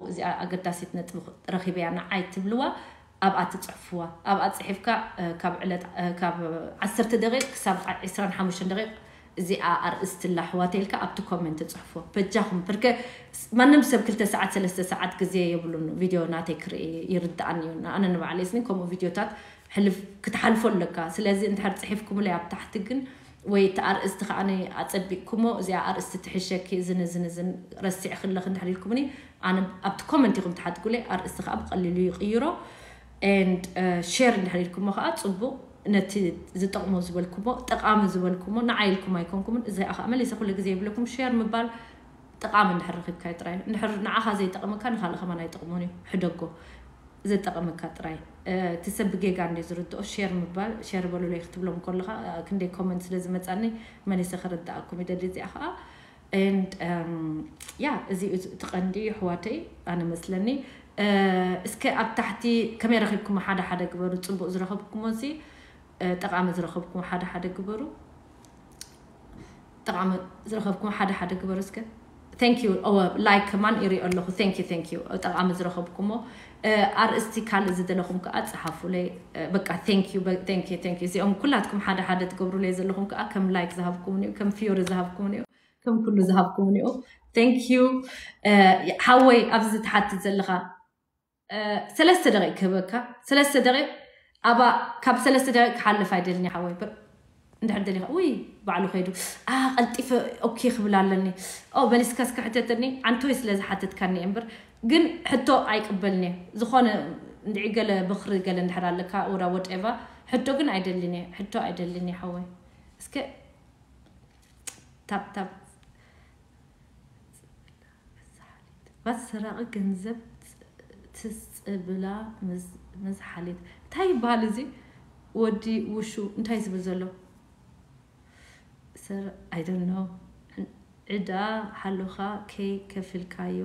እዚኣ ኣገዳሲት ነጥቢ ረኺበያ ንዓይ ትብልዋ ኣብኣ ትፅሕፍዋ። ኣብኣ ፅሒፍካ ካብ ዕለት ካብ ዓሰርተ ደቂቕ ክሳብ ዕስራን ሓሙሽተን ደቂቕ እዚኣ ኣርእስቲ ኣላ ኣሕዋተይ ኢልካ ኣብቲ ኮመንት ትፅሕፎ በጃኹም። ብርከ ማንም ሰብ ክልተ ሰዓት ሰለስተ ሰዓት ግዜ የብሉን ቪድዮ ናተይ ክርኢ ይርድኣኒ እዩ። ኣነ ንባዕለይ ስኒ ከምኡ ቪድዮታት ሕልፍ ክትሓልፎ ኣለካ። ስለዚ እንድሕር ፅሒፍኩምለይ ኣብ ታሕቲ ግን ወይ እቲ ኣርእስቲ ከዓ ኣፀቢቕኩሞ እዚኣ ኣርእስቲ ትሕሸኪ እዝን እዝን እዝን ረሲዕ ክለኽ እንድሕር ኢልኩምኒ ኣነ ኣብቲ ኮመንት ኢኹም ትሓትጉለይ ኣርእስቲ ከዓ ብቀሊሉ ይቕይሮ። And ሼር እንድሕር ኢልኩሞ ከዓ ፅቡቕ ነቲ ዝጠቕሞ ዝበልኩሞ ጠቃሚ ዝበልኩሞ ንዓይ ኢልኩም ኣይኮንኩምን። እዚ ከዓ መሊሰ ኩሉ ግዜ ይብለኩም ሼር ምባል ጠቃሚ እንድሕር ረኪብካዩ ጥራይ። እንድሕር ንዓኻ ዘይጠቕመካ ንካልእ ከማን ኣይጠቕሞን እዩ። ሕደጎ ዘጠቐመካ ጥራይ። እቲ ሰብ ብጌጋ እንደ ዝርድኦ ሼር ምባል ሼር በሉለይ ክትብሎም ከለካ ክንደይ ኮመንት ስለ ዝመፃኒ መሊሰ ክርድኣኩም ይደሊ። እዚኣ ከዓ and yeah እዚ እቲ ቀንዲ ኣሕዋተይ ኣነ መስለኒ። እስከ ኣብ ታሕቲ ከመይ ረኺብኩም ሓደ ሓደ ግበሩ። ፅቡቅ ዝረኸብኩሞ ሲ ጠቃሚ ዝረኸብኩም ሓደ ሓደ ግበሩ። ጠቃሚ ዝረኸብኩም ሓደ ሓደ ግበሩ እስከ። Thank you like ከማን ይሪኦ ኣለኹ። Thank you thank you ጠቃሚ ዝረኸብኩሞ ኣርእስቲ ካልእ ዝደለኹም ከዓ ፀሓፉለይ። በቃ thank you thank you thank you እዚኦም ኩላትኩም ሓደ ሓደ ትገብሩለይ ዘለኹም ከዓ ከም like ዝሃብኩምኒ እዩ ከም ፊዮሪ ዝሃብኩምኒ እዩ ከም ኩሉ ዝሃብኩምኒ እዩ። Thank you ሓወይ ኣብዚ ትሓትት ዘለኻ ሰለስተ ደቂቅ ክህበካ። ሰለስተ ደቂቅ ኣባ ካብ ሰለስተ ደቂቅ ክሓልፍ ኣይደልኒ ሓወይ። እንድሕር ደሊኻ ውይ ባዕሉ ከይዱ ቀልጢፈ ኦኬ ክብል ኣለኒ። ኦ መሊስካ እስከ ሕተተኒ ኣንቶይ ስለ ዝሓተትካኒ እምበር ግን ሕቶ ኣይቅበልኒ። ዝኾነ እንድዒ ገለ ብኽሪ ገለ እንድሕር ኣለካ ወዳ ወደኤቫ ሕቶ ግን ኣይደልኒ። ሕቶ ኣይደልኒ ሓወይ እስከ ታብታብ ሰራቂ ገንዘብ ትፅብላ መዝሓሊት እንታይ ይበሃል እዚ ወዲ ውሹ እንታይ ዝብል ዘሎ? I don't know። ዕዳ ሓሎኻ ከይከፍልካዮ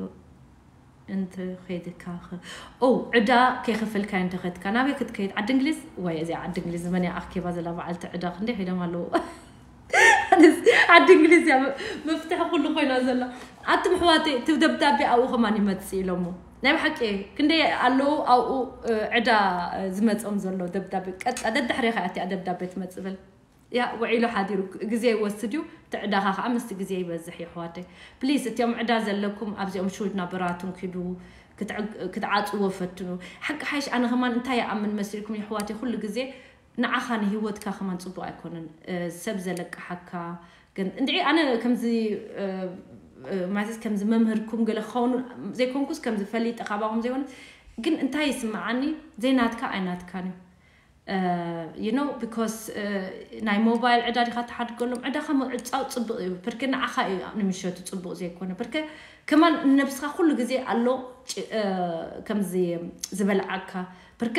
እንተኸድካ ኦ ዕዳ ከይከፈልካዮ እንተኸድካ ናበይ ክትከይድ ዓዲ እንግሊዝ ወይ እዚኣ ዓዲ እንግሊዝ መን ኣኽኪባ ዘላ በዓልቲ ዕዳ ክንደይ ከይዶም ኣለዉ። ዓዲ እንግሊዝ እያ መፍትሒ ኩሉ ኮይና ዘላ። ኣቱም ኣሕዋተይ እቲ ደብዳቤ ኣብኡ ከማን ይመፅእ ኢሎሞ ናይ ብሓቂ ክንደይ ኣለዉ ኣብኡ ዕዳ ዝመፆም ዘሎ ደብዳቤ ቀጣ ደድሕሬ ከ ኣቲኣ ደብዳቤ ትመፅእ በል። ያ ውዒሉ ሓዲሩ ግዜ ይወስድ እዩ። እቲ ዕዳኻ ከዓ ምስቲ ግዜ ይበዝሕ የሕዋተይ። ፕሊስ እቲኦም ዕዳ ዘለኩም ኣብዚኦም ሹልድ ናበራቱን ኪዱ ክትዓፅዎ ፈትኑ። ሓቂ ሓይሽ ኣነ ከማን እንታይ ይኣምን መሲልኩም የሕዋተይ ኩሉ ግዜ ንዓኻ ንሂወትካ ከማን ፅቡቅ ኣይኮነን ሰብ ዘለቅሓካ። ግን እንድዒ ኣነ ከምዚ ማለት ከምዚ መምህርኩም ገለ ክኸውን ዘይኮንኩስ ከምዚ ፈሊጠ ካባኹም ዘይኮነ ግን እንታይ ይስምዓኒ ዘይናትካ ኣይናትካን እዩ። You know because ናይ ሞባይል ዕዳ ዲኻ ትሓድገሎም ዕዳኻ ምዕፃው ፅቡቅ እዩ። ብርክ ንዓኻ እዩ ንምሸቱ ፅቡቅ ዘይኮነ ብርክ ከማን ነብስኻ ኩሉ ግዜ ኣሎ ከምዚ ዝበልዓካ ብርክ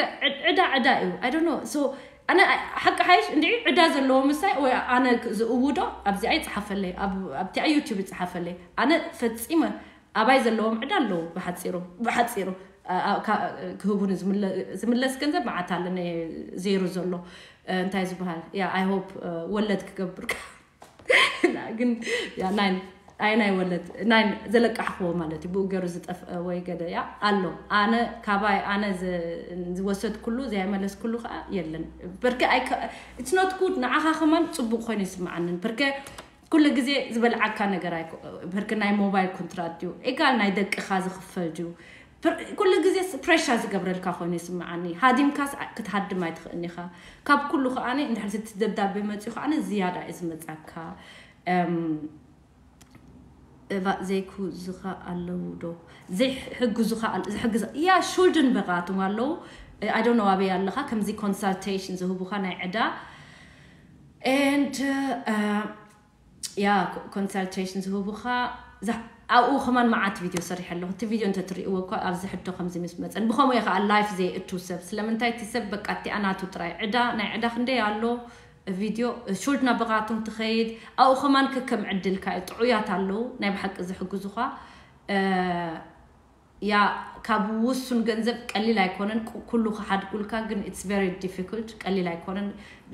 ዕዳ ዕዳ እዩ። I don't know so ኣነ ሓቂ ሓይሽ እንዲ ዕዳ ዘለዎ ምሳይ ወይ ኣነ ዝእውዶ ኣብዚኣ ይፅሓፈለይ ኣብቲኣ ዩቲብ ይፅሓፈለይ ኣነ ፈፂመ ኣባይ ዘለዎም ዕዳ ኣለዉ ብሓፂሩ ብሓፂሩ ክህቡኒ ዝምለስ ገንዘብ መዓት ኣለኒ ዜሩ ዘሎ እንታይ ዝበሃል ያ I hope ወለድ ክገብር ግን ናይ ናይ ወለድ ናይ ዘለቃሕክዎ ማለት እዩ ብኡ ገሩ ዝጠፍአ ወይ ገደ ያ ኣሎ ኣነ ካባይ ኣነ ዝወሰድኩሉ ዘይመለስኩሉ ከዓ የለን በርከ it's not good ንዓኻ ከማን ፅቡቅ ኮይኑ ይስምዓንን በርከ ኩሉ ግዜ ዝበልዓካ ነገር ኣይኮ ብርክ ናይ ሞባይል ኮንትራት ድዩ ኤጋል ናይ ደቅኻ ዝኽፈል ድዩ ኩሉ ግዜ ፕሬሻ ዝገብረልካ ኮይኑ ይስምዓኒ ሃዲምካስ ክትሃድም ኣይትኽእልኒ ኢኻ ካብ ኩሉ ከዓኒ እንድሕር እቲ ደብዳቤ መፅኡ ከዓኒ ዝያዳ እዩ ዝመፃካ እባ ዘይኩ ዝኻ ኣለዉ ዶ ዘይሕግዙኻ ዝሕግዝ ያ ሹልድን በቃትም ኣለዉ I don't know ኣበይ ኣለኻ ከምዚ ኮንሳልቴሽን ዝህቡኻ ናይ ዕዳ and ያ ኮንሳልቴሽን ዝህቡኻ ኣብኡ ከማን መዓት ቪድዮ ሰሪሐ ኣለኹ እቲ ቪድዮ እንተትርእይዎ እኳ ኣብዚ ሕቶ ከምዚ ምስ መፀን ብኸምኡ እየ ከዓ ላይፍ ዘይእቱ ሰብ ስለምንታይ እቲ ሰብ በቃ እቲኣ ናቱ ጥራይ ዕዳ ናይ ዕዳ ክንደይ ኣሎ ቪድዮ ሹልድ ናበኻቱም ትኸይድ ኣብኡ ከማን ከከም ዕድልካ እዩ ጥዑያት ኣለዉ ናይ ብሓቂ ዝሕግዙኻ ያ ካብ ውሱን ገንዘብ ቀሊል ኣይኮነን ኩሉ ክሓድጉልካ ግን it's very difficult ቀሊል ኣይኮነን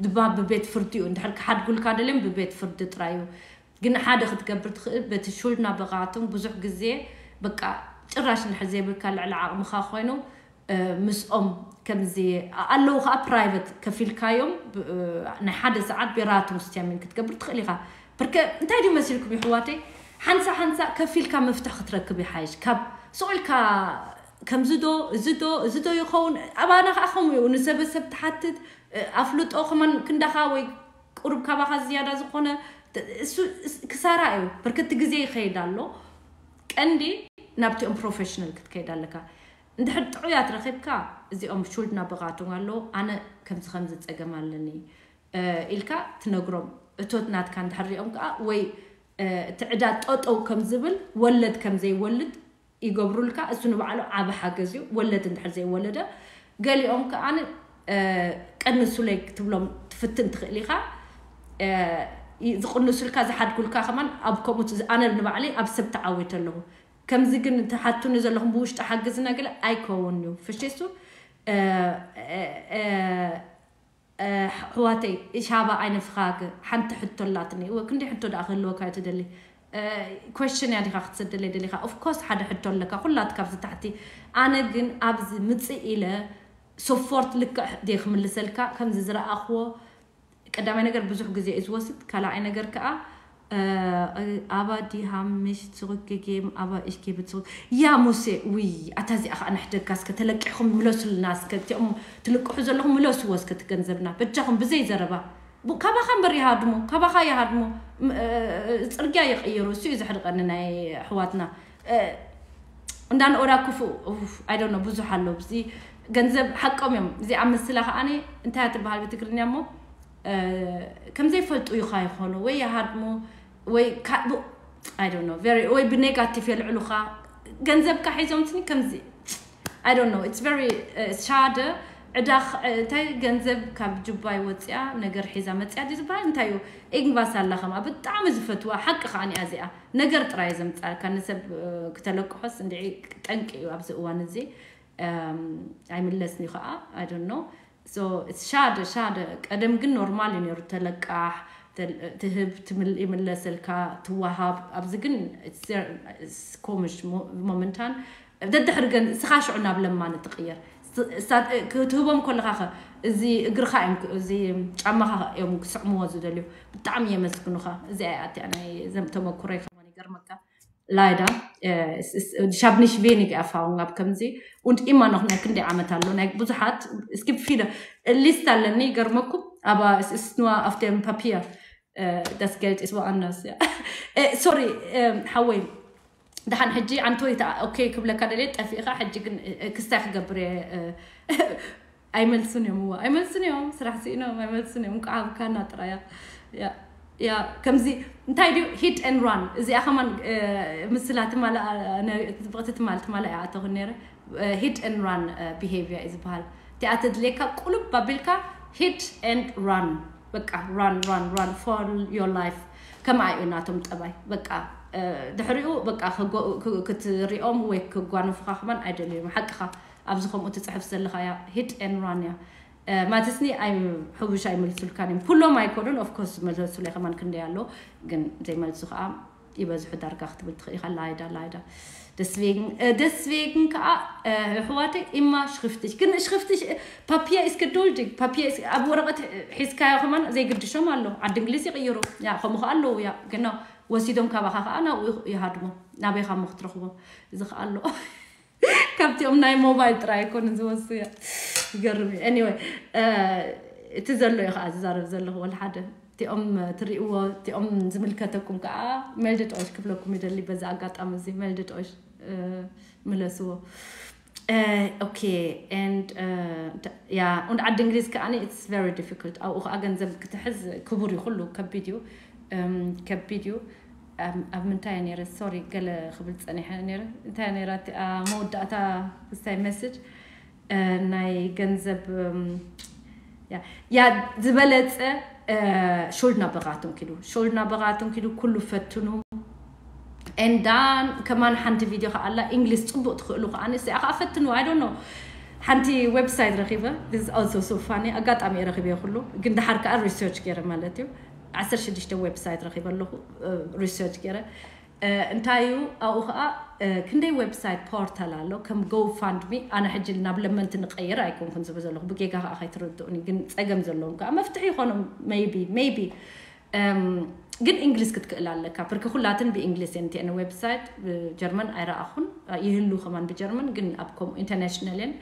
ድማ ብቤት ፍርዲ እዩ እንድሕር ክሓድጉልካ ደልዮም ብቤት ፍርዲ ጥራይ እዩ ግን ሓደ ክትገብር ትኽእል በቲ ሹልድ ናበኻቱም ብዙሕ ግዜ በቃ ጭራሽ እንድሕር ዘይብልካ ልዕሊ ዓቕምኻ ኮይኑ ምስኦም ከምዚ ኣለዉ ከዓ ፕራይቨት ከፊልካዮም ናይ ሓደ ሰዓት ቤራቶም ስቲያሚን ክትገብር ትኽእል ኢኻ። ብርከ እንታይ ድዩ መሲልኩም ይሕዋተይ? ሓንሳ ሓንሳ ከፊልካ መፍትሕ ክትረክብ ይሓይሽ ካብ ስቑልካ ከምዚ ዶ እዚ ዶ እዚ ዶ ይኸውን። ኣባና ከዓ ከምኡ እዩ። ንሰበሰብ ትሓትት ኣፍልጦ ከማን ክንዳኻ ወይ ቁሩብ ካባኻ ዝያዳ ዝኾነ እሱ ክሳራ እዩ። ብርከቲ ግዜ ይኸይድ ኣሎ። ቀንዲ ናብቲኦም ፕሮፌሽናል ክትከይድ ኣለካ። እንድሕር ጥዑያት ረኺብካ እዚኦም ሹልድና ብቓቶም ኣለዉ ኣነ ከምዚ ከምዚ ፀገም ኣለኒ ኢልካ ትነግሮም። እቶት ናትካ እንድሕር ሪኦም ከዓ ወይ እቲ ዕዳ ጠጠው ከም ዝብል ወለድ ከም ዘይወልድ ይገብሩልካ። እሱ ንባዕሉ ዓብ ሓገዝ እዩ። ወለድ እንድሕር ዘይወለደ ገሊኦም ከዓ ቀንሱለይ ክትብሎም ትፍትን ትኽእል ኢኻ። ዝቕንሱልካ ዝሓድጉልካ ከማን ኣብ ከምኡ ኣነ ንባዕለይ ኣብ ሰብ ተዓዊተ ኣለኹ። ከምዚ ግን ትሓቱኒ ዘለኹም ብውሽጢ ሓግዝና ገለ ኣይከውን እዩ። ፍሽሱ ኣሕዋተይ ሻባ ኣይነፍኻግ ሓንቲ ሕቶ ኣላትኒ። እወ ክንደይ ሕቶ ደኣ ክህልወካ እዩ ትደሊ? ኮሽን እያ ዲኻ ክትሰደለይ ደሊኻ? ኦፍኮርስ ሓደ ሕቶ ኣለካ ኩላት ካብዚ ታሕቲ። ኣነ ግን ኣብዚ ምፅእ ኢለ ሶፎርት ልክዕ ድየ ክምልሰልካ? ከምዚ ዝረኣኽዎ ቀዳማይ ነገር ብዙሕ ግዜ እዩ ዝወስድ። ካልኣይ ነገር ከዓ ኣባ ዲሃምሽ ዝርግጌም ኣባ እሽኬ ብትሩ ያ ሙሴ ውይ ኣታ እዚኣ ከዓ ንሕደጋ እስከ ተለቂኹም ምለሱልና እስከ እቲኦም ትልቅሑ ዘለኹም ምለስዎ እስከ ትገንዘብና በጃኹም ብዘይ ዘረባ ካባኻ እምበር ይሃድሞ ካባኻ ይሃድሞ። ፅርግያ ይቕይሩ እሱ እዩ ዘሕድቐኒ ናይ ኣሕዋትና እንዳንኦዳ ክፉ ኣይዶኖ ብዙሕ ኣሎ እዚ ገንዘብ ሓቆም እዮም። እዚኣ ምስላ ከዓኒ እንታይ ትበሃል ብትግርኛ እሞ ከም ዘይፈልጡ ኢኻ ይኾኑ ወይ ይሃድሙ ወይ ካልእ I don't know very ወይ ብኔጋቲቭ የልዕሉኻ። ገንዘብካ ሒዞም ስኒ ከምዚ I don't know it's very ሻደ ዕዳ እንታይ ገንዘብ ካብ ጁባይ ወፅያ ነገር ሒዛ መፅያ ድዩ ዝበሃል እንታይ እዩ? ኢግንባስ ኣላ ከማ ብጣዕሚ ዝፈትዋ ሓቂ ከዓ ኒኣ እዚኣ ነገር ጥራይ ዘምፃልካ ንሰብ ክተለቅሖስ እንድዒ ጠንቂ እዩ ኣብዚ እዋን እዚ። ኣይምለስን እዩ ከዓ I don't know። So it's ሻደ ሻደ ቀደም ግን ኖርማል እዩ ነይሩ ተለቃሕ ትህብ ይምለሰልካ ትወሃብ ኣብዚ ግን ኮምሽ ሞመንታን ደድሕሪ ገን እስኻ ሽዑ ናብ ለማኒ ትቕየር ክትህቦም ከለኻ ኸ እዚ እግርኻ እዮም እዚ ጫማኻ እዮም ክስዕምዎ ዝደልዩ። ብጣዕሚ የመስግኑኻ። እዚኣ እያ ኣቲያ ናይ ዘም ተመኩረይ ከማን ይገርመካ። Leider. Ich habe nicht wenig Erfahrung ab ከምዚ und immer noch ናይ ክንደይ ዓመት ኣሎ ናይ ብዙሓት እስኪ ፊደ ሊስት ኣለኒ ይገርመኩም። Aber es ist nur auf dem Papier. Das Geld ist woanders. Sorry ሓወይ ደሓን ሕጂ ኣንቶይታ ኦኬ ክብለካ ደልየ ጠፊእኻ ሕጂ ግን ክስታይ ክገብር እየ። ኣይመልሱን እዮም እዋ ኣይመልሱን እዮም ስራሕ ስኢኖም ኣይመልሱን እዮም እንቋዕ ኣብካና ጥራያ። ያ ከምዚ እንታይ ድዩ hit and run እዚኣ ከማን ምስላ ትማላ ጽብቕቲ ትማል ትማላ እያ ኣተኹን ነረ hit and run behavior እዩ ዝበሃል። እቲኣ ተድልየካ ቁልብ ኣቢልካ hit and run በቃ run run run for your life። ከምኣ እዩ ናቶም ጠባይ በቃ ድሕሪኡ በቃ ክትሪኦም ወይ ክጓንፉኻ ከማን ኣይደልዮም ሓቅኻ። ኣብዚ ከምኡ ትፅሕፍ ዘለኻ እያ hit and run እያ። ማትስኒ ኣይ ሕቡሽ ኣይመልሱልካን እዮም ኩሎም ኣይኮኑን of course ዝመለሱለይ ከማን ክንደይ ኣሎ ግን ዘይመልሱ ከዓ ይበዝሑ ዳርጋ ክትብል ትኽእል ኢኻ። Leider leider deswegen deswegen ከዓ ኣሕዋተይ immer schriftlich ግን schriftlich Papier ist geduldig Papier ist ኣብ ወረቐት ሒዝካዮ ከማን ዘይግድሾም ኣሎ ዓዲ እንግሊዝ ይቕይሩ ያ ከምኡ ከዓ ኣለዉ ያ ግን ወሲዶም ካባኻ ከዓ ናብኡ ይሃድሙ ናበይኻ እሞ ክትረኽቦ እዚ ከዓ ኣሎ። ካብቲኦም ናይ ሞባይል ጥራይ ኣይኮኑን ዝወስዱ እዮም። ይገርም እዩ anyway እቲ ዘሎ እዩ ከዓ ዝዛረብ ዘለኹ ወላ ሓደ እቲኦም ትሪእዎ እቲኦም ዝምልከተኩም ከዓ መልድጦሽ ክብለኩም ይደሊ በዚ ኣጋጣሚ እዚ መልድጦሽ ምለስዎ። Okay and yeah und ዓዲ እንግሊዝ ከዓ it's very difficult ኣብኡ ከዓ ገንዘብ ክትሕዝ ክቡር እዩ ኩሉ ከቢድ እዩ። ከቢድ እዩ። ኣብ ምንታይ ነረ ሶሪ ገለ ክብል ፀኒሐ ነረ እንታይ ነራ መወዳእታ ክስታይ መስድ ናይ ገንዘብ ያ ዝበለፀ ሾልድና በቃቶም ኪዱ ሾልድና በቃቶም ኪዱ ኩሉ ፈትኑ። And then ከማን ሓንቲ ቪድዮ ከኣላ እንግሊዝ ፅቡቅ ትኽእሉ ከኣ ንስ ከዓ ፈትኑ I don't know ሓንቲ ዌብሳይት ረኺበ also so funny ኣጋጣሚ ረኺበ ኩሉ ግን ድሓር ከዓ ሪሰርች ገይረ ማለት እዩ። ዓሰርተ ሽዱሽተ ዌብሳይት ረኺበ ኣለኹ ሪሰርች ገይረ እንታይ እዩ ኣብኡ ከዓ ክንደይ ዌብሳይት ፖርታል ኣሎ ከም GoFundMe። ኣነ ሕጂ ናብ ለመንቲ ንቀይር ኣይኮንኩን ዝብል ዘለኹ፣ ብጌጋ ከዓ ከይትረድኡኒ። ግን ፀገም ዘለዎም ከዓ መፍትሒ ይኾኖም። Maybe maybe ግን እንግሊዝ ክትክእል ኣለካ። ብርክ ኩላትን ብእንግሊዝ እየን እቲአን ዌብሳይት። ብጀርመን ኣይረኣኹን። ይህሉ ከማን ብጀርመን ግን ኣብ ከምኡ ኢንተርናሽናል እየን።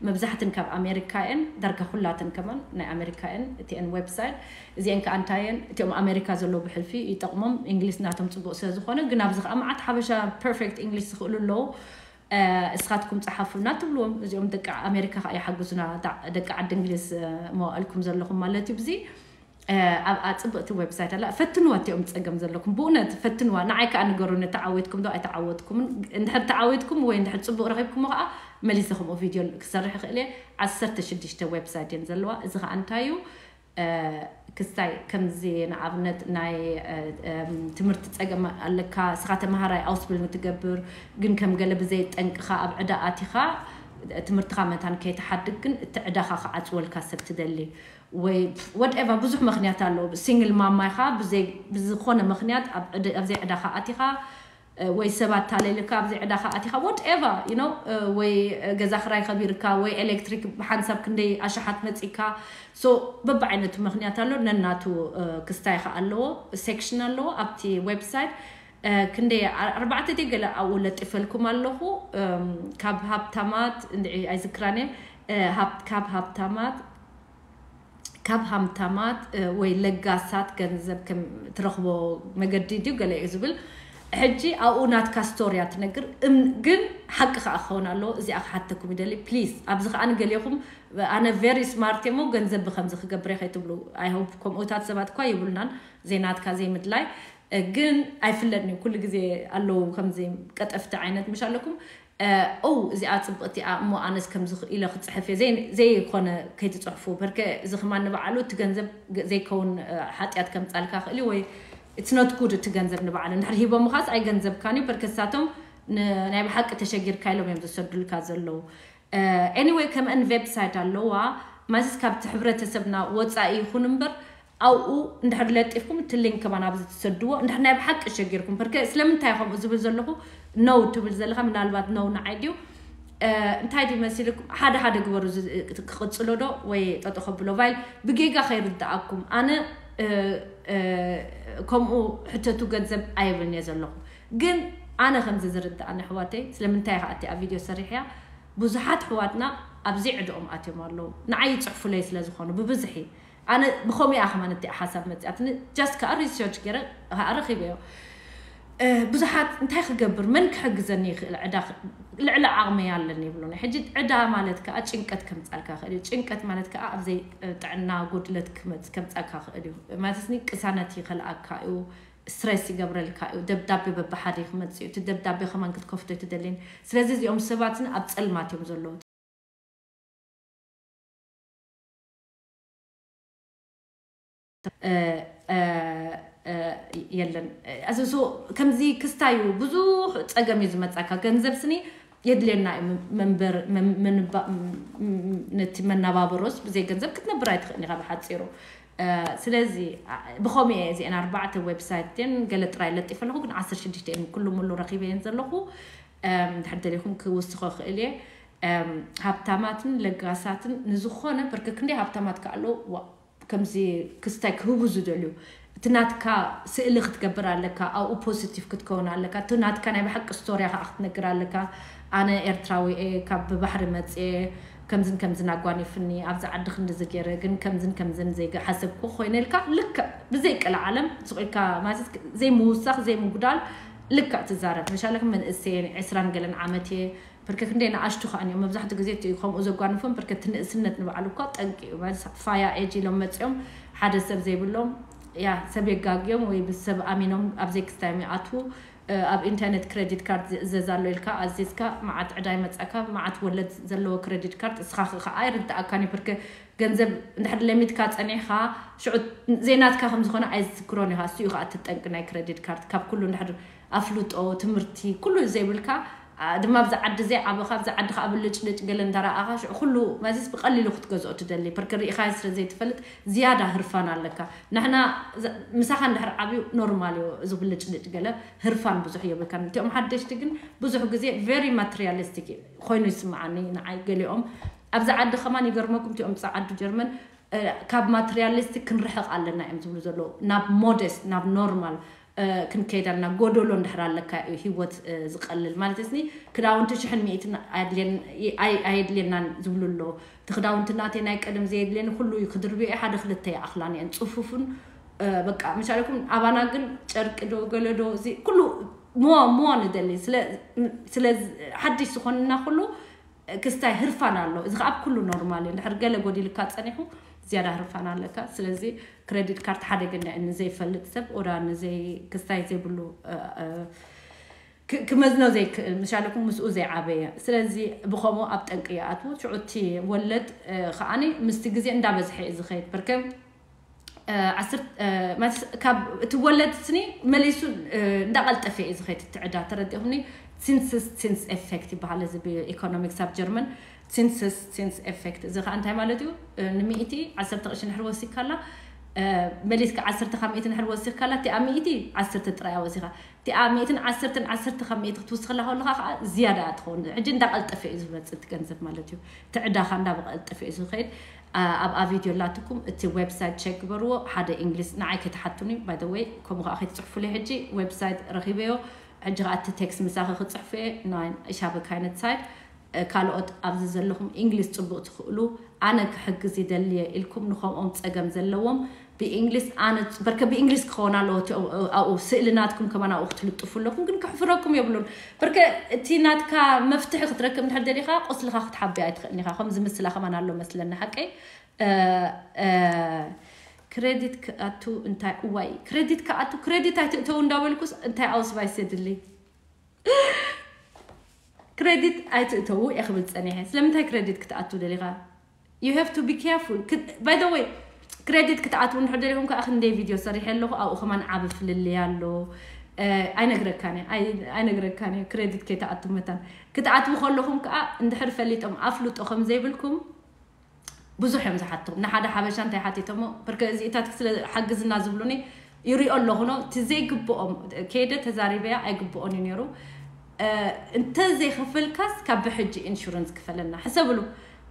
መብዛሕትን ካብ ኣሜሪካ እየን። ዳርጋ ኩላትን ከማን ናይ ኣሜሪካ እየን እቲአን ዌብሳይት። እዚአን ከዓ እንታይ እየን? እቲኦም ኣሜሪካ ዘለዉ ብሕልፊ ይጠቕሞም፣ እንግሊዝ ናቶም ፅቡቅ ስለ ዝኾነ። ግን ኣብዚ ከዓ መዓት ሓበሻ ፐርፌክት እንግሊዝ ዝኽእሉ ኣለዉ። እስኻትኩም ፀሓፉልና ትብልዎም። እዚኦም ደቂ ኣሜሪካ ከዓ ይሓግዙና። ደቂ ዓዲ እንግሊዝ መዋእልኩም ዘለኹም ማለት እዩ። ብዚ ኣብኣ ፅብቕቲ ዌብሳይት ኣላ። ፈትንዋ እቲኦም ፀገም ዘለኩም ብእውነት ፈትንዋ። ንዓይ ከዓ ንገሩኒ፣ ተዓወትኩም ዶ ኣይተዓወትኩምን። እንድሕር ተዓወትኩም ወይ እንድሕር ፅቡቅ ረኺብኩሞ ከዓ መሊሰ ከምኡ ቪድዮ ክሰርሕ ይኽእል እየ። ዓሰርተ ሽዱሽተ ዌብሳይት እየን ዘለዋ። እዚ ከዓ እንታይ እዩ? ክስታይ ከምዚ ንኣብነት ናይ ትምህርቲ ፀገም ኣለካ፣ ስኻ ተምሃራይ ኣውስብል ንትገብር ግን ከም ገለ ብዘይ ጠንቅኻ ኣብ ዕዳ ኣቲኻ ትምህርትኻ መታን ከይትሓድግ ግን እቲ ዕዳኻ ክዓፅወልካ ሰብ ትደሊ ወይ whatever። ብዙሕ ምክንያት ኣለዎ። ሲንግል ማማ ኢኻ፣ ብዘይ- ብዝኾነ ምክንያት ኣብ ዕድ- ኣብ ዘይዕዳኻ ኣቲኻ ወይ ሰባት ታለልካ ኣብ ዘይዕዳኻ ኣቲኻ whatever you know፣ ወይ ገዛ ክራይ ከቢርካ ወይ ኤሌክትሪክ ብሓንሳብ ክንደይ ኣሽሓት መፂካ። So በብዓይነቱ ምክንያት ኣሎ። ነናቱ ክስታይ ከዓ ኣለዎ፣ ሴክሽን ኣለዎ ኣብቲ ዌብሳይት። ክንደይ ኣርባዕተ ደ ገለ ኣብኡ ለጢፈልኩም ኣለኹ። ካብ ሃብታማት እንድዒ ኣይዝክራን እየ። ካብ ሃብታማት ካብ ሃምታማት ወይ ለጋሳት ገንዘብ ከም ትረኽቦ መገዲ ድዩ ገለ እዩ ዝብል። ሕጂ ኣብኡ ናትካ ስቶርያ ትነግር። ግን ሓቂ ከዓ ክኸውን ኣለዎ። እዚኣ ክሓተኩም ይደሊ ፕሊዝ። ኣብዚ ከዓ ንገሌኹም ኣነ ቨሪ ስማርት እሞ ገንዘብ ብከምዚ ክገብር ከይትብሉ። ኣይሆፕ ከምኡታት ሰባት እኳ ይብሉናን ዘይናትካ ዘይምድላይ። ግን ኣይፍለጥን እዩ። ኩሉ ግዜ ኣለዉ ከምዚ ቀጠፍቲ ዓይነት ምሽ ኣለኩም። ኦ እዚኣ ፅብቕቲ እያ እሞ ኣነስ ከምዚ ኢለ ክፅሕፍ እየ ዘይኮነ ከይትፅሕፉ። በርከ እዚ ከማን ንባዕሉ እቲ ገንዘብ ዘይከውን ሓጢኣት ከምፃልካ ክእል ወይ it's not good። እቲ ገንዘብ ንባዕሉ እንድሕር ሂቦምኻስ ኣይገንዘብካን እዩ። በርከ ሳቶም ናይ ብሓቂ ተሸጊርካ ኢሎም እዮም ዝሰዱልካ ዘለዉ። Anyway ከምአን ዌብሳይት ኣለዋ ማለት ካብቲ ሕብረተሰብና ወፃኢ ይኹን እምበር ኣብኡ እንድሕር ለጢፍኩም እቲ ሊንክ ከማን ኣብዚ ትሰድዎ እንድሕር ናይ ብሓቂ ሸጊርኩም። በርከ ስለምንታይ ከምኡ ዝብል ዘለኹ ነው ትብል ዘለካ ምናልባት ነው ንዓይ ድዩ እንታይ ድዩ መሲልኩም ሓደ ሓደ ግበሩ። ክቕፅሎ ዶ ወይ ጠጦ ከብሎ ቫይል ብጌጋ ከይርድኣኩም ኣነ ከምኡ ሕተቱ ገንዘብ ኣይብልን እየ ዘለኹ። ግን ኣነ ከምዚ ዝርድኣኒ ኣሕዋተይ ስለምንታይ ከኣቲ ኣብ ቪድዮ ሰሪሕያ ብዙሓት ኣሕዋትና ኣብዚ ዕድኦም ኣትዮም ኣለዉ። ንዓይ ይፅሕፉለይ ስለ ዝኾኑ ብብዝሒ ኣነ ብኸምኡ እያ ከማን እቲኣ ሓሳብ መፅኣትኒ። ጃስት ከዓ ሪሰርች ገይረ ከዓ ረኺበዮ። ብዙሓት እንታይ ክገብር መን ክሕግዘኒ ይኽእል ዕዳ ልዕሊ ዓቕመይ ኣለኒ ይብሉኒ። ሕጂ ዕዳ ማለት ከዓ ጭንቀት ከምፃልካ ይኽእል እዩ። ጭንቀት ማለት ከዓ ኣብዘይ ጥዕና ጉድለት ከምፃልካ ይኽእል እዩ። ማለትኒ ቅሳነት ይኸልኣካ እዩ። ስትሬስ ይገብረልካ እዩ። ደብዳቤ በብሓደ ክመፅእ እዩ። እቲ ደብዳቤ ከማን ክትከፍቶ ኣይትደልን። ስለዚ እዚኦም ሰባትን ኣብ ፀልማት እዮም ዘለዉ። የለን እዚ ከምዚ ክስታዩ ብዙሕ ፀገም እዩ ዝመፃካ። ገንዘብ ስኒ የድልየና እዩ። መንበር ነቲ መናባበሮስ ብዘይ ገንዘብ ክትነብር ኣይትኽእል ኢኻ ብሓፂሩ። ስለዚ ብኸምኡ እየ እዚአን ኣርባዕተ ዌብሳይት እየን ገለ ጥራይ ለጢፈ ኣለኹ ግን ዓሰርተ ሽዱሽተ እየን ኩሉ ሙሉ ረኺበ እየን ዘለኹ። ድሕር ደሊኹም ክውስኾ ክእል እየ። ሃብታማትን ለጋሳትን ንዝኾነ ብርክ ክንደይ ሃብታማት ከኣለዉ ከምዚ ክስታይ ክህቡ ዝደልዩ እቲ ናትካ ስእሊ ክትገብር ኣለካ። ኣብኡ ፖዚቲቭ ክትከውን ኣለካ። እቲ ናትካ ናይ ብሓቂ ስቶርያ ከዓ ክትነግር ኣለካ። ኣነ ኤርትራዊ እየ፣ ካብ ብባሕሪ መፅየ፣ ከምዝን ከምዝን ኣጓኒፍኒ ኣብዚ ዓዲ ክንድዚ ገይረ ግን ከምዝን ከምዝን ዘይሓሰብኩ ኮይነ ኢልካ ልክዕ ብዘይ ቀልዓለም ስቕ ኢልካ ማለት ዘይምውሳኽ ዘይምጉዳል ልክዕ ትዛረብ። መሻለክ መንእሰየ ዕስራን ገለን ዓመት እየ። ብርክ ክንደይ ንኣሽቱ ከዓ እዮም መብዛሕትኡ ግዜ እቲ ከምኡ ዘጓንፎም ብርክ እቲ ንእስነት ንባዕሉ እኳ ጠንቂ እዩ። ፋያ ኤጅ ኢሎም መፅኦም ሓደ ሰብ ዘይብሎም ያ ሰብ የጋግዮም ወይ ብሰብ ኣሚኖም ኣብ ዘይክስታዮም ይኣትዉ። ኣብ ኢንተርነት ክረዲት ካርድ ዝእዘዝ ኣሎ ኢልካ ኣዚዝካ መዓት ዕዳ ይመፃካ። መዓት ወለድ ዘለዎ ክረዲት ካርድ እስኻ ከዓ ይርድኣካን እዩ። ብርክ ገንዘብ እንድሕር ለሚትካ ፀኒሕካ ሽዑ ዘይናትካ ከምዝኾነ ኣይዝክሮን ኢኻ። እሱ እዩ ከዓ እቲ ጠንቂ ናይ ክረዲት ካርድ ካብ ኩሉ እንድሕር ኣፍልጦ ትምህርቲ ኩሉ ዘይብልካ ድማ ኣብዚ ዓዲ ዘይዓበኻ ኣብዚ ዓዲ ከዓ ብልጭልጭ ገለ እንዳረኣኻ ሽዑ ኩሉ መዚስ ብቐሊሉ ክትገዝኦ ትደሊ። ብርክ ርኢኻ ስለ ዘይትፈልጥ ዝያዳ ህርፋን ኣለካ። ንሕና ምሳኻ እንድሕር ዓብዩ ኖርማል እዩ። እዚ ብልጭልጭ ገለ ህርፋን ብዙሕ የብልካን። እቲኦም ሓደሽቲ ግን ብዙሕ ግዜ ቨሪ ማቴሪያሊስቲክ ኮይኑ ይስምዓኒ ንዓይ። ገሊኦም ኣብዚ ዓዲ ከማን ይገርመኩም እቲኦም ፃዓዱ ጀርመን ካብ ማቴሪያሊስቲክ ክንርሕቕ ኣለና እዮም ዝብሉ ዘለዉ። ናብ ሞደስት ናብ ኖርማል ክንከይድ ኣለና። ጎደሎ እንድሕር ኣለካ እዩ ህይወት ዝቀልል ማለት እስኒ። ክዳውንቲ ሽሕን ሚእትን ኣየድልየናን ዝብሉ ኣለዉ። እቲ ክዳውንቲ ናተይ ናይ ቀደም ዘየድልየኒ ኩሉ እዩ ክድርብዮ ሓደ ክልተ ይኣኽላን እየን ፅፉፍን በቃ ምሻለኩም። ኣባና ግን ጨርቂ ዶ ገለ ዶ እዚ ኩሉ ሞ ሞ ንደሊ ስለ ሓድሽ ዝኾንና ኩሉ ክስታይ ህርፋን ኣሎ። እዚ ከዓ ኣብ ኩሉ ኖርማል እዩ። እንድሕር ገለ ጎዲልካ ፀኒሑ ዝያዳ ህርፋን ኣለካ። ስለዚ ክሬዲት ካርድ ሓደገኛ እዩ ንዘይፈልጥ ሰብ ወዳ ንዘይ ክስታይ ዘይብሉ ክመዝኖ ዘይክእል ምሻለኩም ምስኡ ዘይዓበየ። ስለዚ ብኸምኡ ኣብ ጠንቂ ይኣትዉ። ሽዑ እቲ ወለድ ከዓኒ ምስቲ ግዜ እንዳበዝሐ እዩ ዝኸይድ። በርከም ካብ እቲ ወለድ ስኒ መሊሱ እንዳቐልጠፈ እዩ ዝኸይድ እቲ ዕዳ። ተረዲኹኒ? ሲንስስ ሲንስ ኤፌክት ይበሃል እዚ ብኢኮኖሚክስ ኣብ ጀርመን። ሲንስስ ሲንስ ኤፌክት እዚ ከዓ እንታይ ማለት እዩ? ንሚእቲ ዓሰርተ ቅርሺ ንድሕር ወሲካላ መሊስካ ዓሰርተ ካብ ሚእቲ ንድሕር ወሲካላ እቲኣ ሚእቲ ዓሰርተ ጥራያ ወሲኻ እቲኣ ሚእትን ዓሰርተን ዓሰርተ ካብ ሚእቲ ክትውስኸላ ከለኻ ከዓ ዝያዳ እያ ትኸውን። ሕጂ እንዳቐልጠፈ እዩ ዝመፅእ እቲ ገንዘብ ማለት እዩ። እቲ ዕዳኻ እንዳበቐልጠፈ እዩ ዝኸይድ። ኣብኣ ቪድዮ ላትኩም እቲ ዌብሳይት ቸክ ግበርዎ። ሓደ እንግሊዝ ንዓይ ከይትሓቱኒ ባይ ወይ ከምኡ ከዓ ከይትፅሕፉለይ። ሕጂ ዌብሳይት ረኺበዮ። ሕጂ ከዓ እቲ ቴክስት ምሳኺ ክፅሕፉ እየ ናይ ሻበካይነት ሳይት ካልኦት ኣብዚ ዘለኹም እንግሊዝ ፅቡቅ ትኽእሉ ኣነ ክሕግዝ ይደልየ ኢልኩም ንኸምኦም ፀገም ዘለዎም ብእንግሊዝ ኣነ በርከ ብእንግሊዝ ክኸውን ኣለዎ ኣብኡ ስእሊ ናትኩም ከማን ኣብኡ ክትልጥፉ ኣለኩም። ግን ክሕፍረኩም የብሉን። በርከ እቲ ናትካ መፍትሒ ክትረክብ እንድሕር ደሊኻ ቁስልኻ ክትሓብያ ኣይትኽእልን ኢኻ። ከምዚ ምስላ ከማን ኣሎ መስለኒ ሓቀይ። ክሬዲት ክኣቱ እንታይ እዋይ ክሬዲት ክኣቱ ክሬዲት ኣይትእተው እንዳበልኩስ እንታይ ኣውስባይ ስድሊ ክሬዲት ኣይትእተዉ እየ ክብል ፀኒሐ። ስለምንታይ ክሬዲት ክትኣቱ ደሊኻ? You have to be careful. By the way ክሬዲት ክትኣትዉ እንድሕር ደሊኹም ከዓ ክንደይ ቪድዮ ሰሪሐ ኣለኹ። ኣብኡ ከማን ዓቢ ፍልልይ ኣሎ። ኣይነግረካን እየ ኣይነግረካን እየ ክሬዲት ከይትኣትዉ መታን ክትኣትዉ ከለኹም ከዓ እንድሕር ፈሊጦም ኣፍልጦ ከም ዘይብልኩም ብዙሕ እዮም ዝሓትኹም። ንሓደ ሓበሻ እንታይ ሓቲቶሞ ብርከ እዚኢታት ስለ ሓግዝና ዝብሉኒ ይሪኦ ኣለኹ ኖ እቲ ዘይግብኦም ከይደ ተዛሪበያ ኣይግብኦን እዩ ነይሩ። እንተዘይኸፈልካስ ካብ ብሕጂ ኢንሹረንስ ክፈለና ሕሰብሉ።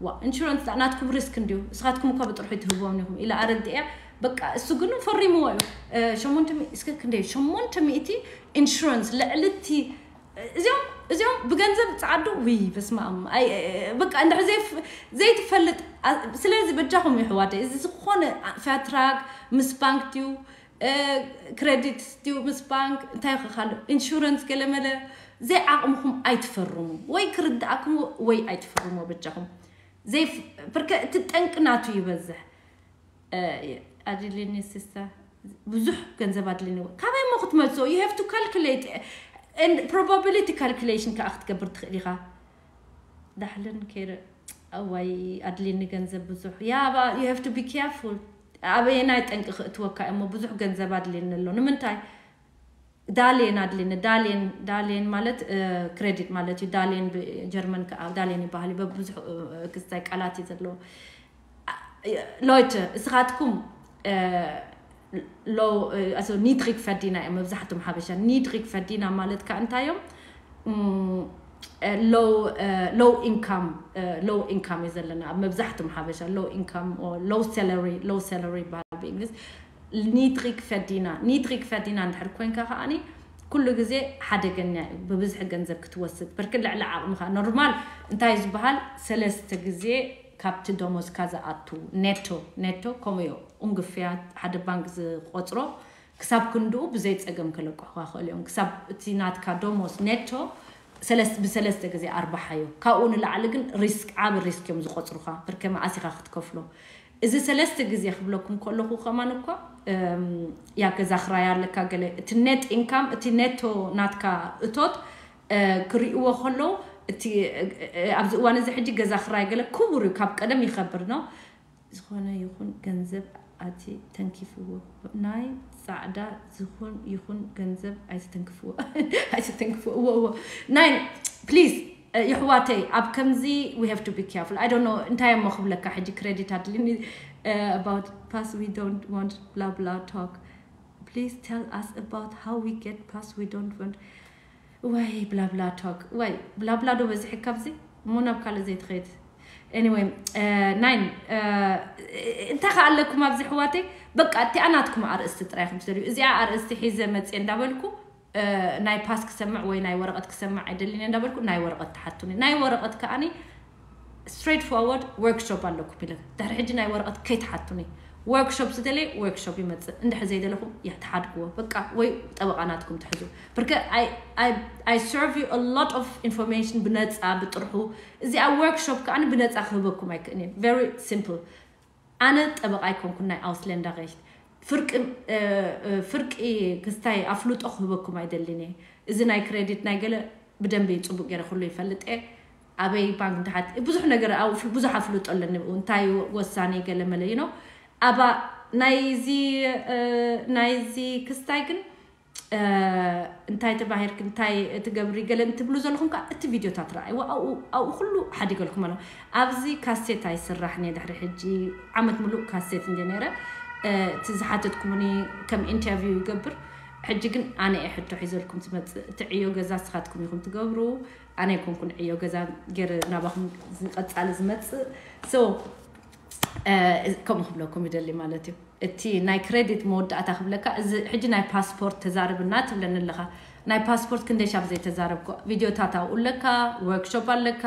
ዋ ኢንሹረንስ ናትኩም ሪስክ እንድዩ እስኻትኩም እኳ ብጥርሑ ትህብዎም ኢኹም ኢለ ኣረድእያ። በቃ እሱ ግን ፈሪምዎ እዩ። ሸሞንተ እስከ ክንደይ ሸሞንተ ሚእቲ ኢንሹረንስ ልዕልቲ እዚኦም እዚኦም ብገንዘብ ፃዓዱ ውይ በስማም በቃ እንድሕ ዘይትፈልጥ። ስለዚ በጃኹም ይሕዋደ እዚ ዝኾነ ፈትራግ ምስ ባንክ ድዩ ክሬዲት ድዩ ምስ ባንክ እንታይ ከካሉ ኢንሹረንስ ገለመለ ዘይዓቕምኹም ኣይትፈርሙ ወይ ክርድኣኩም ወይ ኣይትፈርሙ በጃኹም። ብርከ እቲ ጠንቂ ናቱ ይበዝሕ። ኣድልኒ ስስታ ብዙሕ ገንዘብ ኣድልኒ ካበይ ሞ ክትመልሶ you have to calculate and probability calculation ከዓ ክትገብር ትኽእል ኢኻ። ዳሕልን ከይረ እዋይ ኣድልኒ ገንዘብ ብዙሕ ያባ you have to be careful። ኣበየናይ ጠንቂ ክእትወካ እሞ ብዙሕ ገንዘብ ኣድልኒ ኣሎ ንምንታይ? ዳሌን ኣድልኒ ዳሌን ዳሌን ማለት ክሬዲት ማለት እዩ። ዳሌን ብጀርመን ከዓ ዳሌን ይበሃል። በብዙሕ ክስታይ ቃላት እዩ ዘለዎ። ሎይተ እስኻትኩም ሎ ኒድሪግ ፈዲና እዮም መብዛሕትም ሓበሻ ኒድሪግ ፈዲና ማለት ከዓ እንታይ እዮም? ሎው ኢንካም ሎው ኢንካም እዩ ዘለና ኣብ መብዛሕትም ሓበሻ ሎው ኢንካም ሎው ሰለሪ ሎው ሰለሪ ይበሃል ብእንግሊዝ። ኒድሪግ ፈዲና ኒድሪግ ፈዲና እንድሕር ኮንካ ከዓኒ ኩሉ ግዜ ሓደገኛ እዩ ብብዝሒ ገንዘብ ክትወስድ ብርክ ልዕሊ ዓቕምኻ ኖርማል እንታይ ዝበሃል ሰለስተ ግዜ ካብቲ ደሞዝካ ዝኣቱ ኔቶ ኔቶ ከምኡ እዩ ኡንግፍያ ሓደ ባንክ ዝቆፅሮ ክሳብ ክንድኡ ብዘይ ፀገም ከለቅሑኻ ክእል እዮም ክሳብ እቲ ናትካ ደሞዝ ኔቶ ብሰለስተ ግዜ ኣርባሓዮ ካብኡ ንላዕሊ ግን ሪስክ ዓብ ሪስክ እዮም ዝቆፅሩኻ ብርከ መኣሲኻ ክትከፍሎ እዚ ሰለስተ ግዜ ክብለኩም ከለኹ ከማን እኳ ያ ገዛ ክራይ ኣለካ ገለ እቲ ኔት ኢንካም እቲ ኔቶ ናትካ እቶት ክርእይዎ ከለዉ እቲ ኣብዚ እዋን እዚ ሕጂ ገዛ ክራይ ገለ ክቡር እዩ ካብ ቀደም ይኸብር ነው ዝኾነ ይኹን ገንዘብ ኣቲ ተንኪፍዎ ናይ ጻዕዳ ዝኹን ይኹን ገንዘብ ኣይትተንክፍዎ ኣይትተንክፍዎ እዎ እዎ ናይ please የሕዋተይ ኣብ ከምዚ we have to be careful I don't know እንታይ እሞ ክብለካ ሕጂ credit ኣድልኒ about pass we don't want blah blah talk please tell us about how we get pass we don't want ወይ blah blah talk ወይ blah blah ዶ በዚሕካ ኣብዚ እሞ ናብ ካልእ ዘይትኸይድ anyway nine እንታይ ከ ኣለኩም ኣብዚ ኣሕዋተይ በቃ እቲኣ ናትኩም ኣርእስቲ ጥራይ ኢኹም ትደልዩ እዚኣ ኣርእስቲ ሒዘ መፅየ እንዳበልኩ ናይ pass ክሰምዕ ወይ ናይ ወረቐት ክሰምዕ ኣይደልን እየ እንዳበልኩ ናይ ወረቐት ትሓቱኒ ናይ ወረቐት ከኣኒ straight forward workshop ኣለኩም ኢለ ድሕሪ ሕጂ ናይ ወረቐት ከይትሓቱኒ workshop ዝደለየ workshop ይመፅእ እንድሕር ዘይደለኹም ትሓድግዎ በቃ ወይ ጠበቓ ናትኩም ትሕዙ ብርከ I serve you a lot of information ብነፃ ብጥርሑ እዚኣ workshop ከኣኒ ብነፃ ክህበኩም ኣይክእልን very simple ኣነ ጠበቓ ኣይኮንኩን ናይ Ausländer Recht ፍርቂ ክስታይ ኣፍልጦ ክህበኩም ኣይደልን እየ እዚ ናይ credit ናይ ገለ ብደንቢ ፅቡቅ ገይረ ኩሉ ይፈልጥ እየ ኣበይ ባንክ እንተሓት ብዙሕ ነገር ብዙሕ ኣፍልጦ ኣለኒ እንታይ ወሳኒ ገለ መለ you know ኣባ ናይዚ ናይዚ ክስታይ ግን እንታይ ተባሂርክ እንታይ ትገብሪ ገለ እንትብሉ ዘለኹም ከዓ እቲ ቪድዮታት ረኣይዎ ኣብኡ ኩሉ ሓዲገልኩም ኣሎ ኣብዚ ካሴት ኣይስራሕን እየ ድሕሪ ሕጂ ዓመት ሙሉእ ካሴት እንደ ነረ እቲ ዝሓተትኩምኒ ከም interview ይገብር ሕጂ ግን ኣነ እየ ሕቶ ሒዘልኩም ትመፅእ እቲ ዕዮ ገዛ ስኻትኩም ኢኹም ትገብሩ ኣነ ይኮንኩን ዕዮ ገዛ ገይረ ናባኹም ቀፃሊ ዝመፅእ so ከምኡ ክብለኩም ይደሊ ማለት እዩ እቲ ናይ credit መወዳእታ ክብለካ እዚ ሕጂ ናይ ፓስፖርት ተዛርብና ትብለኒ ኣለኻ ናይ ፓስፖርት ክንደይ ሻብ ዘይተዛረብኮ ቪድዮታት ኣብኡ ኣለካ workshop ኣለካ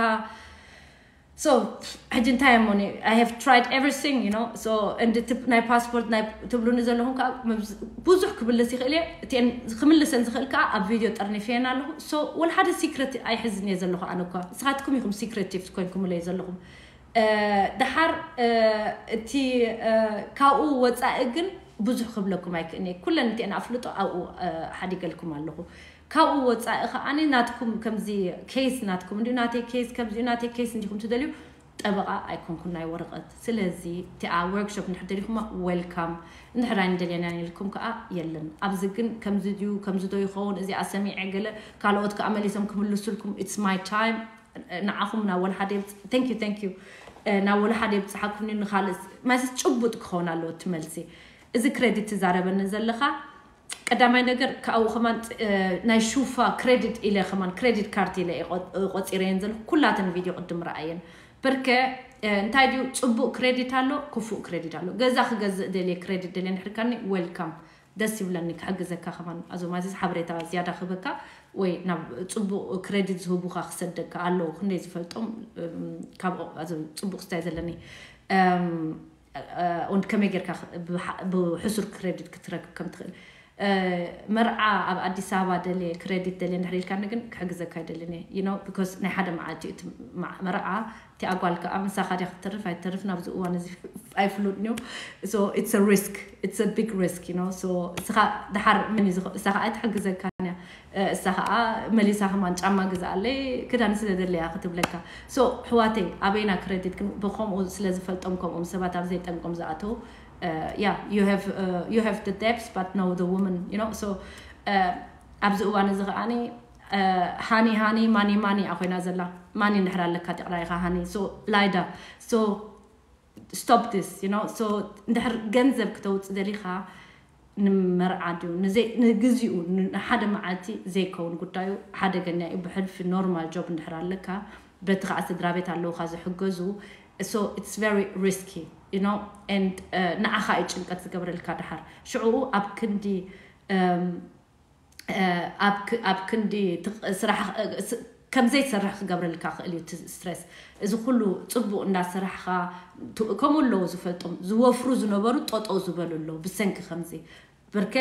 so ሕጂ እንታይ እሞ I have tried everything you know so and ናይ ፓስፖርት ናይ ትብሉኒ ዘለኹም ከዓ ብዙሕ ክብልስ ይኽእል እየ እቲአን ክምልሰን ዝኽእል ከዓ ኣብ ቪድዮ ጠርኒፈየን ኣለኹ so ወላ ሓደ secret ኣይሕዝን እየ ዘለኹ ኣነ እኳ ንስኻትኩም ኢኹም secretive ኮይንኩምለይ ዘለኹም ደሓር እቲ ካብኡ ወፃኢ ግን ብዙሕ ክብለኩም ኣይክእን እየ ኩለን እቲአን ኣፍልጦ ኣብኡ ሓዲገልኩም ኣለኹ ካብኡ ወፃኢ ከዓኒ ናትኩም ከምዚ case ናትኩም እንዲሁ ናተይ case ከምዚኡ ናተይ case እንዲኹም ትደልዩ ጠበቓ ኣይኮንኩን ናይ ወረቐት ስለዚ እቲኣ workshop እንድሕር ደሊኹማ welcome እንድሕር ኣይንደልየናን ኢልኩም ከዓ የለን ኣብዚ ግን ከምዚ ድዩ ከምዚ ዶ ይኸውን እዚኣ ሰሚዐ ገለ ካልኦት ከዓ መሊሶም ክምልሱልኩም it's my time ንዓኹም ናብ ወላ ሓደ thank you thank you ናብ ወላ ሓደ የብፅሓኩም ንኻልእ ማለት ጭቡጥ ክኸውን ኣለዎ እቲ መልሲ እዚ credit ትዛረበኒ ዘለኻ ቀዳማይ ነገር ካብኡ ከማን ናይ ሹፋ credit ኢለ ከማን credit card ኢለ ቆፂረየን ዘለኹ ኩላተን ቪድዮ ቅድም ረኣየን በርከ እንታይ ድዩ ፅቡቅ credit ኣሎ ክፉእ credit ኣሎ ገዛ ክገዝእ ደልየ credit ደልየ ንሕርካኒ welcome ደስ ይብለኒ ክሕግዘካ ከማን ኣዞም ኣዚዝ ሓበሬታ ዝያዳ ክህበካ ወይ ናብ ፅቡቅ credit ዝህቡካ ክሰደካ ኣለዉ ክንደይ ዝፈልጦም ካብ ፅቡቅ ክስታይ ዘለኒ und ከመይ ጌርካ ብሕሱር credit ክትረክብ ከም ትኽእል መርዓ ኣብ ኣዲስ ኣበባ ደልየ credit ደልየ እንድሕር ኢልካኒ ግን ክሕግዘካ ኣይደልን እየ you know because ናይ ሓደ መዓልቲ እዩ እቲ መርዓ እቲኣ ጓል ከዓ ምሳኻ ድያ ክትተርፍ ኣይተርፍ ናብዚ እዋን እዚ ኣይፍሉጥን እዩ so it's a risk it's a big risk you know so እስኻ ድሓር መን እዩ እሳ ከዓ ኣይትሕግዘካን እያ እሳ ከዓ መሊሳ ከማን ጫማ ግዝኣለይ ክዳን ስለ ደለያ ክትብለካ so ሕዋተይ ኣበይና credit ግን ብከምኡ ስለ ዝፈልጦም ከምኦም ሰባት ኣብ ዘይጠንቆም ዝኣተው yeah you have uh, you have the debts but no the woman you know so uh, ኣብዚ እዋን እዚ ከዓኒ ሃኒ ሃኒ ማኒ ማኒ እያ ኮይና ዘላ ማኒ እንድሕር ኣለካ ጥቕራ ኢኻ ሃኒ so ላይዳ so stop this you know so እንድሕር ገንዘብ ክተውፅ ደሊኻ ንመርዓ ድዩ ንግዜኡ ንሓደ መዓልቲ ዘይከውን ጉዳዩ ሓደገኛ እዩ ብሕልፊ normal job እንድሕር ኣለካ በቲ ከዓ ስድራ ቤት ኣለውካ ዝሕገዙ so it's very risky you know and ንዓኻ እዩ ጭንቀት ዝገብረልካ ድሓር ሽዑኡ ኣብ ክንዲ ኣብ ክንዲ ስራሕ ከም ዘይትሰርሕ ክገብረልካ ክእል እዩ stress እዚ ኩሉ ፅቡቅ እንዳሰራሕካ ከምኡ ኣለዉ ዝፈልጦም ዝወፍሩ ዝነበሩ ጠጠው ዝበሉ ኣለዉ ብሰንኪ ከምዚ ብርከ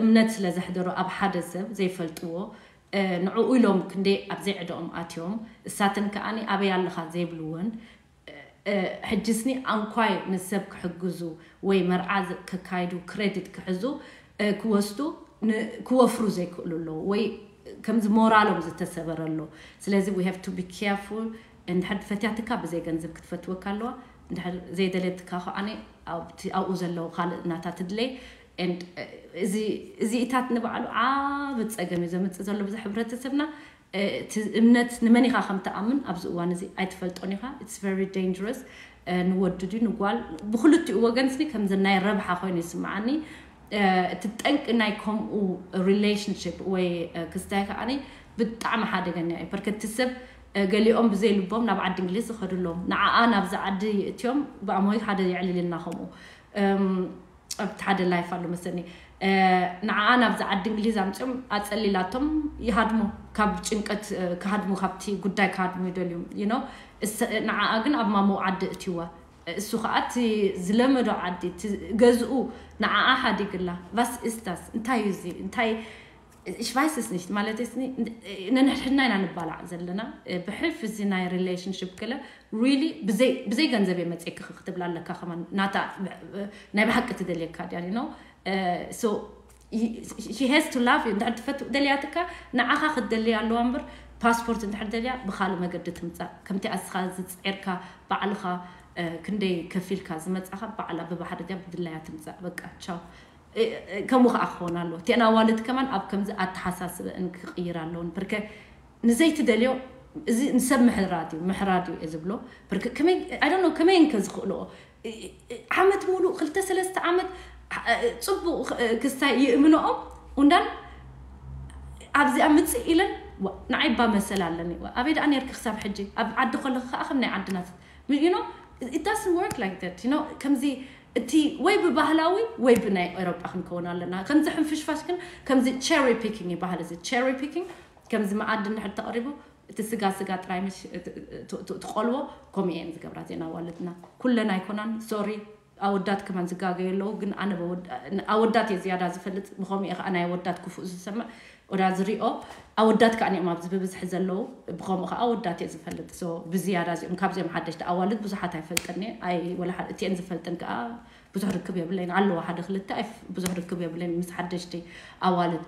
እምነት ስለ ዘሕደሩ ኣብ ሓደ ሰብ ዘይፈልጥዎ ንዕኡ ኢሎም ክንደይ ኣብ ዘይዕደኦም ኣትዮም እሳትን ከዓኒ ኣበይ ኣለኻ ዘይብልወን ሕጅስኒ ኣንኳይ ንሰብ ክሕግዙ ወይ መርዓ ከካይዱ credit ክሕዙ ክወስዱ ክወፍሩ ዘይክእሉ ኣለዉ ወይ ከምዚ ሞራሎም ዝተሰበረ ኣሎ ስለዚ we have to be careful እንድሕር ፈትያትካ ብዘይ ገንዘብ ክትፈትወካ ኣለዋ እንድሕር ዘይደለየትካ ከዓኒ ኣብኡ ዘለዉ ካልእ ናታ ትድለይ። እዚ እዚኢታት ንባዕሉ ዓብ ጸገም እዩ ዘምጽእ ዘሎ ብዙሕ ሕብረተሰብና። እቲ እምነት ንመን ኢኻ ከም ትኣምን ኣብዚ እዋን እዚ ኣይትፈልጦን ኢኻ። It's very dangerous። ንወዲ ድዩ ንጓል፣ ብክልቲኡ ወገን ስኒ ከምዚ ናይ ረብሓ ኮይኑ ይስምዓኒ። እቲ ጠንቂ ናይ ከምኡ relationship ወይ ክስታይ ከዓኒ ብጣዕሚ ሓደገኛ እዩ። በርከቲ ሰብ ገሊኦም ብዘይ ልቦም ናብ ዓዲ እንግሊዝ ዝኸዱ ኣለዉ። ንዓኣ ናብዚ ዓዲ ይእትዮም ብኣሞይ ሓደ የዕልልና ከምኡ ኣብቲ ሓደ life ኣሎ መሰኒ። ንዓኣ ናብዚ ዓዲ እንግሊዝ ኣምፅኦም ኣፀሊላቶም ይሃድሙ። ካብ ጭንቀት ክሃድሙ፣ ካብቲ ጉዳይ ክሃድሙ ይደልዩ። ንዓኣ ግን ኣብ ማሞ ዓዲ እትዋ፣ እሱ ከዓ እቲ ዝለመዶ ዓዲ፣ እቲ ገዝኡ ንዓኣ ሓዲግላ። ቫስ ኢስታስ እንታይ እዩ እዚ እንታይ ሽቫይስስ ንሽት ማለት ስኒ ነንሕድሕድና ኢና ንባላዕ ዘለና። ብሕልፊ እዚ ናይ relationship ገለ really ብዘይ ገንዘብ እየ መፅእኪ ክትብላ ኣለካ። ከማን ናታ ናይ ብሓቂ ትደልየካ ድያ ነው። So she has to love you። እንድሕር ትፈት ደልያትካ ንዓኻ ክትደልያ ኣለዋ እምበር ፓስፖርት እንድሕር ደልያ ብካልእ መገዲ ትምፃእ። ከምቲ ኣስኻ ዝፅዕርካ ባዕልኻ ክንደይ ከፊልካ ዝመፃኻ ባዕላ ብባሕሪ ድያ ብድላያ ትምፃእ። በቃ ቻው። ከምኡ ከዓ ክኸውን ኣለዎ። እቲአን ኣዋልድ ከማን ኣብ ከምዚ ኣተሓሳስበእን ክቕይር ኣለውን። ብርከ ንዘይትደልዮ እዚ ንሰብ ምሕራድ እዩ፣ ምሕራድ እዩ እየ ዝብሎ። ብርከ ከመይ I don't know ከመይ እንከ ዝኽእልኦ ዓመት ሙሉእ ክልተ ሰለስተ ዓመት ጽቡቕ ክስታይ ይእምንኦም። እንዳን ኣብዚኣ ምጽእ ኢለን ንዓይ ባ መሰል ኣለኒ። ኣበይ ደኣ ነርኪ ክሳብ ሕጂ? ኣብ ዓዲ ከለኺ ከዓ ከም ናይ ዓድናት you know it doesn't work like that you know ከምዚ እቲ ወይ ብባህላዊ ወይ ብናይ ኤሮጳ ክንከውን ኣለና። ከምዚ ሕንፍሽፋሽ ግን ከምዚ cherry picking ይበሃል። እዚ cherry picking ከምዚ መኣዲ እንድሕር ተቕሪቡ እቲ ስጋ ስጋ ጥራይ ምሽ ትቆልቦ። ከምኡ እየን ዝገብራ እዚአን ኣዋልድና። ኩለን ኣይኮናን። ሶሪ ኣወዳት ከማን ዝጋገዩ ኣለዉ። ግን ኣነ ኣወዳት እየ ዝያዳ ዝፈልጥ። ብኸምኡ እየ ከዓ ናይ ኣወዳት ክፉእ ዝሰምዕ። ወዳ ዝሪኦ ኣወዳት ከዓ እዮም ኣብዚ ብብዝሒ ዘለዉ። ብኸምኡ ከዓ ኣወዳት እየ ዝፈልጥ። So ብዝያዳ እዚኦም ካብዚኦም ሓደሽቲ ኣዋልድ ብዙሓት ኣይፈልጥን እየ። ኣይ ወላ እቲአን ዝፈልጥን ከዓ ብዙሕ ርክብ የብለይን ኣለዋ ሓደ ክልተ ኣይ ብዙሕ ርክብ የብለይን ምስ ሓደሽቲ ኣዋልድ።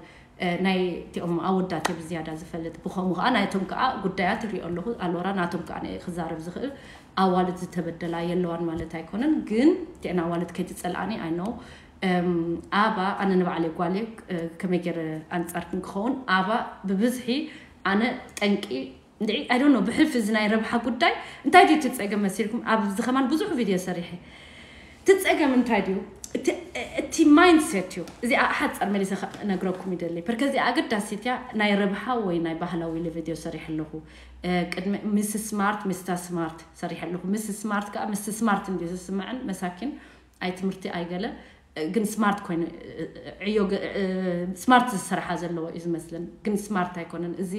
ናይ እቲኦም ኣወዳት እየ ብዝያዳ ዝፈልጥ። ብኸምኡ ከዓ ናይቶም ከዓ ጉዳያት እሪኦ ኣለኹ። ኣሎራ ናቶም ከዓ ክዛረብ ዝኽእል ኣዋልድ ዝተበደላ የለዋን ማለት ኣይኮነን። ግን እቲአን ኣዋልድ ከይትፀልኣኒ ኣይ ነው ኣባ ኣነ ንባዕለይ ጓል እየ። ከመይ ገይረ ኣንፃር ክንክኸውን ኣባ ብብዝሒ ኣነ ጠንቂ እንድዒ I don't know ብሕልፊ እዚ ናይ ረብሓ ጉዳይ እንታይ ድዩ እቲ ፀገም መሲልኩም? ኣብዚ ከማን ብዙሕ ቪድዮ ሰሪሐ። እቲ ፀገም እንታይ ድዩ? እቲ mindset እዩ። እዚኣ ሓፃር መሊሰ ነግረኩም ይደሊ። ፐርከ እዚኣ ኣገዳሲት እያ። ናይ ረብሓ ወይ ናይ ባህላዊ ኢለ ቪድዮ ሰሪሐ ኣለኹ። ቅድሚ ሚስ ስማርት ሚስታ ስማርት ሰሪሐ ኣለኹ። ሚስ ስማርት ከዓ ምስ ስማርት እንዲ ዝስምዐን መሳኪን ኣይ ትምህርቲ ኣይገለ ግን ስማርት ኮይኑ ዕዮ ስማርት ዝሰርሓ ዘለዎ እዩ ዝመስለን። ግን ስማርት ኣይኮነን እዚ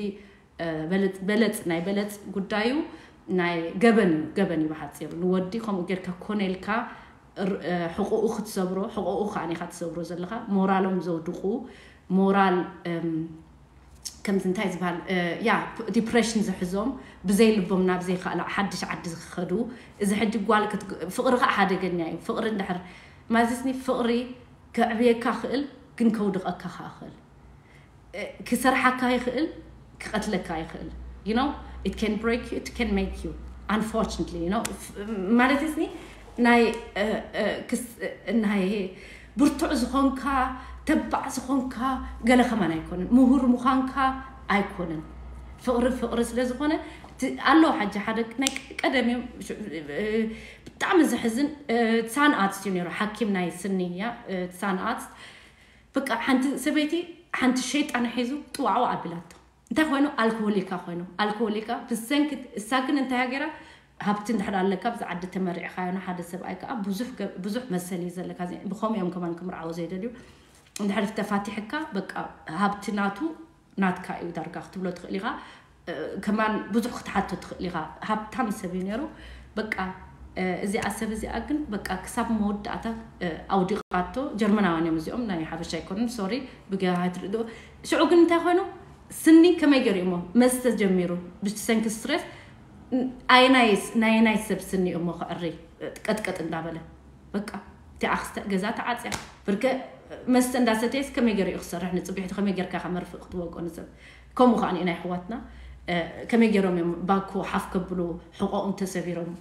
በለፅ ናይ በለፅ ጉዳዩ ናይ ገበን እዩ። ገበን እዩ ብሓፂሩ ንወዲ ከምኡ ጌርካ ኮነ ኢልካ ሕቁኡ ክትሰብሮ ሕቁኡ ከዓ ኢኻ ትሰብሮ ዘለካ። ሞራሎም ዘውድቁ ሞራል ከምዚ እንታይ ዝበሃል ያ ዲፕሬሽን ዝሕዞም ብዘይ ልቦም ናብ ዘይካልእ ሓድሽ ዓዲ ዝኸዱ። እዚ ሕጂ ጓል ፍቅሪ ከዓ ሓደገኛ እዩ። ፍቅሪ እንድሕር ማለትኒ ፍቅሪ ከዕብየካ ክእል ግን ከውድቀካ ከዓ ክእል። ክሰርሓካ ይኽእል ክቐትለካ ይኽእል you know it can break you it can make you unfortunately you know ማለት ስኒ ናይ ናይ ብርቱዕ ዝኾንካ ተባዕ ዝኾንካ ገለ ከማን ኣይኮነን። ምሁር ምዃንካ ኣይኮነን። ፍቕሪ ፍቕሪ ስለ ዝኾነ ኣሎ። ሓጂ ሓደ ናይ ቀደም እዮም ብጣዕሚ ዘሕዝን ሳን ኣትስ እዩ ነይሩ። ሓኪም ናይ ስኒ እያ ሳን ኣትስ በቃ ሓንቲ ሰበይቲ ሓንቲ ሸይጣን ሒዙ ጥዋዕዋ ኣቢላቶ። እንታይ ኮይኑ ኣልኮሆሊካ ኮይኑ ኣልኮሆሊካ ብሰንኪ እሳ ግን እንታይ ገይራ ሃብቲ እንድሕር ኣለካ ብዚ ዓዲ ተመሪዕካዮ ንሓደ ሰብኣይ ከዓ ብዙሕ ገ- ብዙሕ መሰል እዩ ዘለካ። እዚ- ብኸምኡ እዮም ከማን ክምርዓዎ ዘይደልዩ። እንድሕር ተፋቲሕካ በቃ ሃብቲ ናቱ ናትካ እዩ ዳርጋ ክትብሎ ትኽእል ኢኻ። እ፣ ከማን ብዙሕ ክትሓቶ ትኽእል ኢኻ። ሃብታም ሰብ እዩ ነይሩ። በቃ እ፣ እዚኣ ሰብ እዚኣ ግን በቃ ክሳብ መወዳእታ እ፣ ኣውዲቓቶ። ጀርመናውያን እዮም እዚኦም ናይ ሓበሻ ኣይኮኑን። ሶሪ ብገሃ ትርድኦ። ሽዑ ግን እንታይ ኮይኑ ስኒ ከመይ ገይሩ እሞ መስተ ጀሚሩ ብሰንኪ ስትረስ ኣየናይ ናይ ናይ ሰብ ስኒ እሞ ክዕሪ ቀጥቀጥ እንዳበለ በቃ እቲ ኣክስተ ገዛ ተዓፅያ ብርከ መስተ እንዳሰተየስ ከመይ ገይሩ እዩ ክሰርሕ ንፅቢሕቲ ከመይ ገይርካ ከመርፍእ ክትወቆ ንሰብ ከምኡ ከዓ ናይ ኣሕዋትና እ፣ ከመይ ገይሮም እዮም ባኮ ሓፍ ከብሉ ሕቆኦም ተሰቢሮም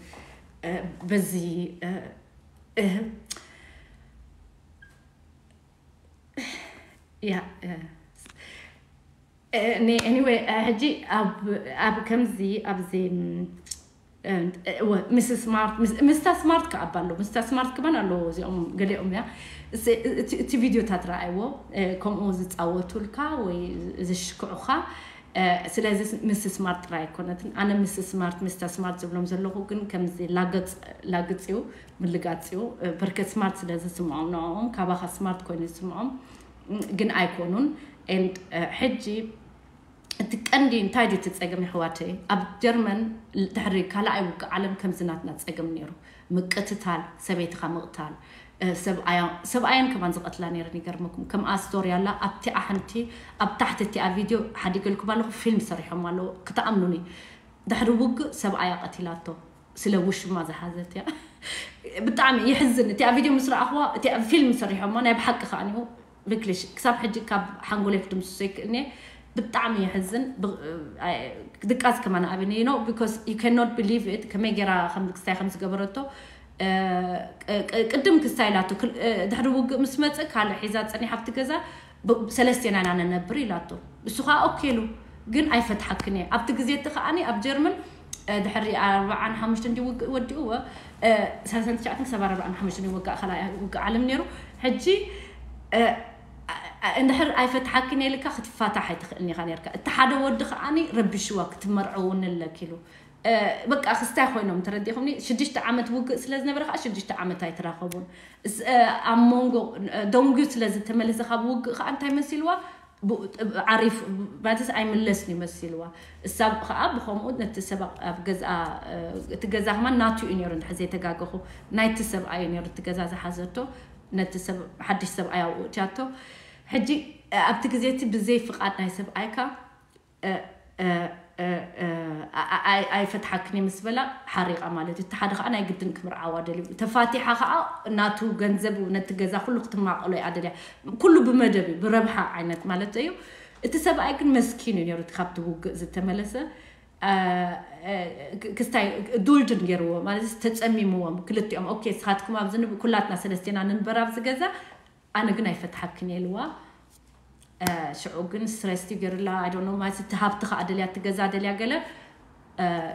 በዚ ያ anyway ሕጂ ኣብ ከምዚ ኣብዚ ምስስ ስማርት ምስታ ስማርት ከኣባ ኣሎ ምስታ ስማርት ክማን ኣሎ እዚኦም ገሊኦም እያ እቲ ቪድዮታት ረኣይዎ ከምኡ ዝፃወቱልካ ወይ ዝሽክዑካ ስለዚ ምስ ስማርት ጥራይ ኣይኮነትን ኣነ ምስ ስማርት ምስታ ስማርት ዝብሎም ዘለኹ ግን ከምዚ ላግፅ እዩ ምልጋፅ እዩ በርከት ስማርት ስለ ዝስምዖም ንኦም ካባኻ ስማርት ኮይኑ ዝስምዖም ግን ኣይኮኑን and ሕጂ እቲ ቀንዲ እንታይ ድዩ እቲ ፀገም ይሕዋተይ ኣብ ጀርመን ድሕሪ ካልኣይ ውግእ ዓለም ከምዚ ናትና ፀገም ነይሩ ምቅትታል ሰበይትኻ ምቕታል ሰብኣያን ከማን ዝቐትላ ነይረን ይገርመኩም ከምኣ ስቶሪ ኣላ ኣብቲ ኣሕንቲ ኣብ ታሕቲ እቲኣ ቪድዮ ሓዲገልኩም ኣለኹ ፊልም ሰሪሖም ኣለዉ ክትኣምኑኒ ድሕሪ ውግእ ሰብኣያ ቀቲላቶ ስለ ውሽማ ዝሓዘት እያ ብጣዕሚ ይሕዝን እቲ ቪድዮ ምስ ረኣኽዋ እቲ ፊልም ሰሪሖማ ናይ ብሓቂ ከዓኒኡ ብክልሽ ክሳብ ሕጂ ካብ ሓንጎለይ ክድምስሶ ይክእልኒ ብጣዕሚ ይሕዝን ድቃስ ከማን ኣብኒ ነው because you cannot believe it ከመይ ገይራ ክስታይ ከም ዝገበረቶ ቅድም ክስታይ ኢላቶ ድሕሪ ውግእ ምስ መፀ ካልእ ሒዛ ፀኒሓ ኣብቲ ገዛ ሰለስቴና ኢና ነነብር ኢላቶ እሱ ከዓ ኦኬ ኢሉ ግን ኣይፈትሓክን እየ ኣብቲ ግዜ እቲ ከዓኒ ኣብ ጀርመን ድሕሪ ኣርባዓን ሓሙሽተን ድዩ ውግእ ወዲእዎ ሰላሳን ትሽዓተን ክሳብ ኣርባዓን ሓሙሽተን ድዩ ውግእ ካልኣይ ውግእ ዓለም ነይሩ ሕጂ እንድሕር ኣይፈትሓክን እየ ኢልካ ክትፋታሕ ኣይትኽእልን ኢኻ ነርካ እቲ ሓደ ወዲ ከዓኒ ረቢሽዋ ክትመርዐውኒ ኣለኪ ኢሉ በቃ ክስታይ ኮይኖም ተረዲኹምኒ ሽዱሽተ ዓመት ውግእ ስለ ዝነበረ ከዓ ሽዱሽተ ዓመት ኣይተራኸቡን ኣብ መንጎ ደንጉዩ ስለ ዝተመለሰ ካብ ውግእ ከዓ እንታይ መሲልዋ ዓሪፍ ማለትስ ኣይምለስን እዩ መሲልዋ እሳ ከዓ ብከምኡ ነቲ ሰብ ኣብ ገዛ እቲ ገዛ ከማን ናቱ እዩ ነይሩ እንድሕር ዘይተጋገኹ ናይቲ ሰብኣይ እዩ ነይሩ እቲ ገዛ ዝሓዘቶ ነቲ ሰብ ሓድሽ ሰብኣይ ኣብኡ እትያቶ ሕጂ ኣብቲ ግዜ እቲ ብዘይ ፍቃድ ናይ ሰብኣይካ ኣይፈትሓክን ምስ በላ ሓሪቓ ማለት እዩ። እቲ ሓደ ከዓ ናይ ግድን ክምርዓዋ ደልዩ ተፋቲሓ ከዓ ናቱ ገንዘብ ነቲ ገዛ ኩሉ ክትማቐሎ እያ ደልያ። ኩሉ ብመደብ እዩ ብረብሓ ዓይነት ማለት እዩ። እቲ ሰብኣይ ግን መስኪን እዩ ነይሩ እቲ ካብቲ ውግእ ዝተመለሰ ክስታይ ዱልድን ገይርዎ ማለት ተፀሚምዎም ክልቲኦም ኦኬ ስኻትኩም ኣብዚ ኩላትና ሰለስቴና ንንበር ኣብዚ ገዛ ኣነ ግን ኣይፈትሓክን እየ ኢልዋ። ሽዑ ግን ስትረስ ድዩ ገይሩላ I don't know ማለት እቲ ሃብቲ ከዓ ደልያ እቲ ገዛ ደልያ ገለ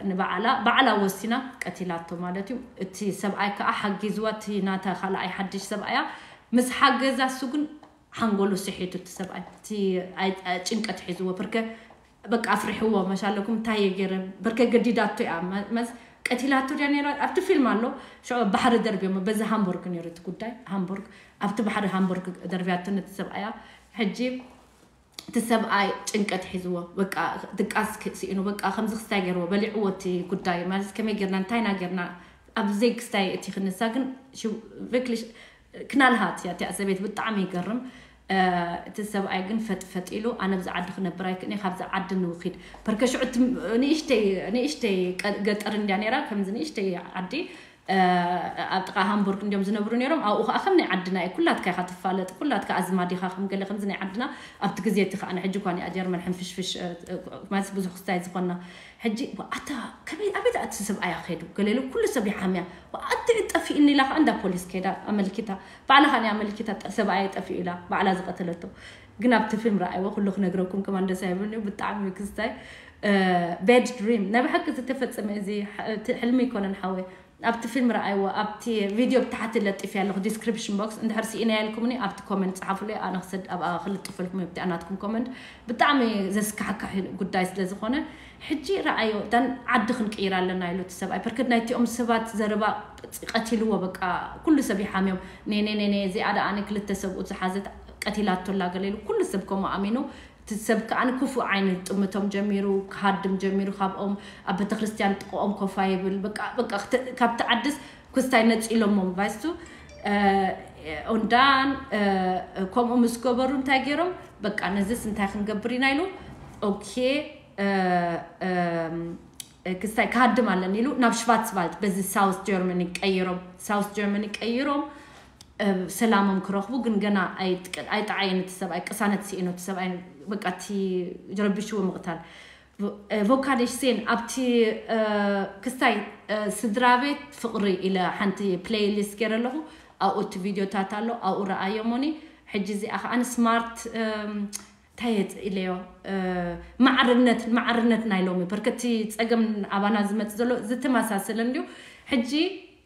ንባዕላ ባዕላ ወሲና ቀቲላቶ ማለት እዩ። እቲ ሰብኣይ ከዓ ሓጊዝዋ እቲ ናታ ካልኣይ ሓድሽ ሰብኣያ ምስ ሓገዛ እሱ ግን ሓንጎሉ ስሒቱ እቲ ሰብኣይ እቲ ጭንቀት ሒዝዎ ፕርከ በቃ ኣፍሪሕዎ መሻለኩም እንታይ እየ ገይረ በርከ ገዲዳቶ እያ መስ ቀቲላቶ ድያ ነይራ ኣብቲ ፊልም ኣሎ ሽዑ ባሕሪ ደርብዮሞ በዚ ሃምቦርግ ነይሩ እቲ ጉዳይ ሃምቦርግ ኣብቲ ባሕሪ ሃምቦርግ ደርብያቶ ነቲ ሰብኣያ ሕጂ እቲ ሰብኣይ ጭንቀት ሒዝዎ በቃ ድቃስ ስኢኑ በቃ ከምዚ ክስታይ ገይርዎ በሊዕዎ እቲ ጉዳይ ማለት ከመይ ጌርና እንታይና ጌርና ኣብ ዘይክስታይ እቲ ክንሳ ግን ቪክሊ ክናልሃት እያ እቲኣ ሰበይት ብጣዕሚ ይገርም እቲ ሰብኣይ ግን ፈጥፈጥ ኢሉ ኣነ ብዚ ዓዲ ክነብር ኣይክእልኒ ካብዚ ዓዲ ንውኪድ በርከ ሽዑ ንእሽተይ ንእሽተይ ገጠር እንድያ ነይራ ከምዚ ንእሽተይ ዓዲ ኣብ ጥቃ ሃምቡርግ እንዲዮም ዝነብሩ ነይሮም ኣብኡ ከዓ ከም ናይ ዓድና እዩ ኩላትካ ኢካ ትፋለጥ ኩላትካ ኣዝማድ ኢካ ከም ገለ ከምዚ ናይ ዓድና ኣብቲ ግዜ እቲ ከዓ ንሕጂ እኳ ጀርመን ሕንፍሽፍሽ ማለት ብዙሕ ክስታይ ዝኮና ሕጂ ኣታ ከመይ ኣበይ እቲ ሰብኣያ ከይዱ ገለ ኢሉ ኩሉ ሰብ ይሓምያ ኣቲ ጠፊእኒ ኢላ ከዓ እንዳ ፖሊስ ከይዳ ኣመልኪታ ባዕላ ከዓ ኣመልኪታ ሰብኣየ ጠፊኡ ኢላ ባዕላ ዝቀተለቶ ግን ኣብቲ ፊልም ረኣይዎ ኩሉ ክነግረኩም ከማን ደስ ኣይብልኒ ብጣዕሚ ክስታይ bad dream ናይ ብሓቂ ዝተፈፀመ እዚ ሕልሚ ኣይኮነን ሓወይ ኣብቲ ፊልም ረኣይዎ ኣብቲ ቪድዮ ብታሕቲ ለጢፍ ኣለኹ description box እንድሕር ስኢና ያልኩምኒ ኣብቲ comment ፀሓፉለይ ኣነ ክሰድ ኣብኣ ክልጥፈልኩም ኣብቲ ኣናትኩም comment ብጣዕሚ ዘስካሕካሒ ጉዳይ ስለ ዝኾነ ሕጂ ረኣዮ ዳን ዓዲ ክንቅይር ኣለና ኢሉ እቲ ሰብኣይ ፐርከት ናይቲኦም ሰባት ዘረባ ቀቲልዎ በቃ ኩሉ ሰብ ይሓምዮም ኔኔኔኔ እዚኣ ደኣ ኣነ ክልተ ሰብኡት ዝሓዘት ቀቲላቶ ኣላ ገለ ኢሉ ኩሉ ሰብ ከምኡ ኣሚኑ እቲ ሰብ ከዓ ንክፉእ ዓይኒ ጥምቶም ጀሚሩ ክሃድም ጀሚሩ ካብኦም ኣብ ቤተክርስትያን ጥቅኦም ኮፋ ይብል በቃ በቃ ካብቲ ዓድስ ክስታይ ነፂሎሞም ባይስቱ ኦንዳን ከምኡ ምስ ገበሩ እንታይ ገይሮም በቃ ነዚስ እንታይ ክንገብር ኢና ኢሉ ኦኬ ክስታይ ክሃድም ኣለኒ ኢሉ ናብ ሽቫትስቫልድ በዚ ሳውስ ጀርመኒ ቀይሮም ሳውስ ጀርመኒ ቀይሮም ሰላሞም ክረኽቡ ግን ገና ኣይጠዓየን እቲ ሰብኣይ ቅሳነት ስኢኑ እቲ ሰብኣይ በቃ እቲ ረቢሽዎ ምቕታል ቮካዴሽ ሴን ኣብቲ ክስታይ ስድራ ቤት ፍቕሪ ኢለ ሓንቲ ፕሌይሊስት ገይረ ኣለኹ። ኣብኡ እቲ ቪድዮታት ኣሎ፣ ኣብኡ ረኣዮሞኒ። ሕጂ እዚኣ ከዓኒ ስማርት እንታይ ኢለዮ፣ ማዕርነት ማዕርነት ናይ ሎሚ በርከቲ ጸገም ኣባና ዝመጽእ ዘሎ ዝተመሳሰለ እንድዩ። ሕጂ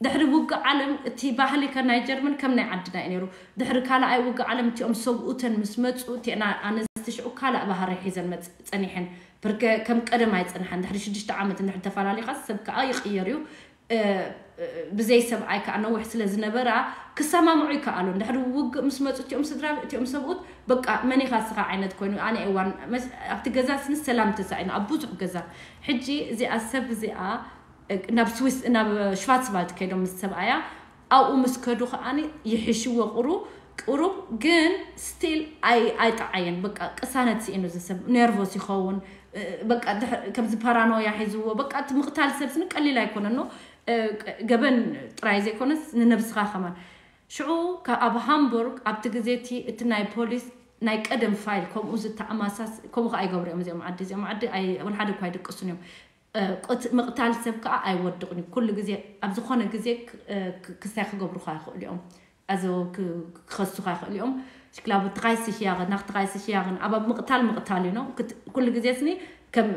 ድሕሪ ውግእ ዓለም እቲ ባህሊ ከ ናይ ጀርመን ከም ናይ ዓድና እዩ ነይሩ። ድሕሪ ካልኣይ ውግእ ዓለም እቲኦም ሰብኡተን ምስ መፁ እቲና ኣነስቲ ሽዑ ካልእ ባህሪ ሒዘን መፅ- ፀኒሐን። ብርከ ከም ቀደም ኣይፀንሓን። ድሕሪ ሽዱሽተ ዓመት እንድሕር ተፈላሊኻ ሰብ ከዓ ይቕየር እዩ። ብዘይ ሰብኣይ ከዓ ነዊሕ ስለ ዝነበራ ክሰማምዑ ይከኣሉ። ድሕሪ ውግእ ምስ መፁ እቲኦም ስድራ እቲኦም ሰብኡት በቃ መኒኻ ስኻ ዓይነት ኮይኑ ኣነ እዋን ኣብቲ ገዛ ስንስ ሰላም ተሳኢኑ ኣብ ብዙሕ ገዛ። ሕጂ እዚኣ ሰብ እዚኣ ናብ ስዊስ ናብ ሽቫትስቫልድ ከይዶም ምስ ሰብኣያ ኣብኡ ምስ ከዱ ከዓኒ ይሕሽዎ ቁሩ ቁሩብ ግን ስቲል ኣይጠዓየን። በቃ ቅሳነት ስኢኑ ዝሰብ ኔርቮስ ይኸውን። በቃ ከምዚ ፓራኖያ ሒዝዎ በቃ እቲ ምቕታል ሰብ ስኒ ቀሊል ኣይኮነን። ገበን ጥራይ ዘይኮነስ ንነብስኻ ከማን ሽዑ ኣብ ሃምቡርግ ኣብቲ ግዜ እቲ እቲ ናይ ፖሊስ ናይ ቀደም ፋይል ከምኡ ዝተኣማሳስ ከምኡ ከዓ ይገብሩ እዮም እዚኦም ዓዲ እዚኦም ዓዲ ወልሓደ እኳ ኣይድቅሱን እዮም። ምቕታል ሰብ ከዓ ኣይወድቕን እዩ። ኩሉ ግዜ ኣብ ዝኾነ ግዜ ክስታይ ክገብሩካ ይኽእሉ እዮም። ኣዘ ክኸሱካ ይኽእሉ እዮም። ሽክላቡ ትኻይሲ ሽያግን ናኽ ትኻይሲ ሽያግን ኣብ ምቕታል ምቕታል እዩ ነው። ኩሉ ግዜ ስኒ ከም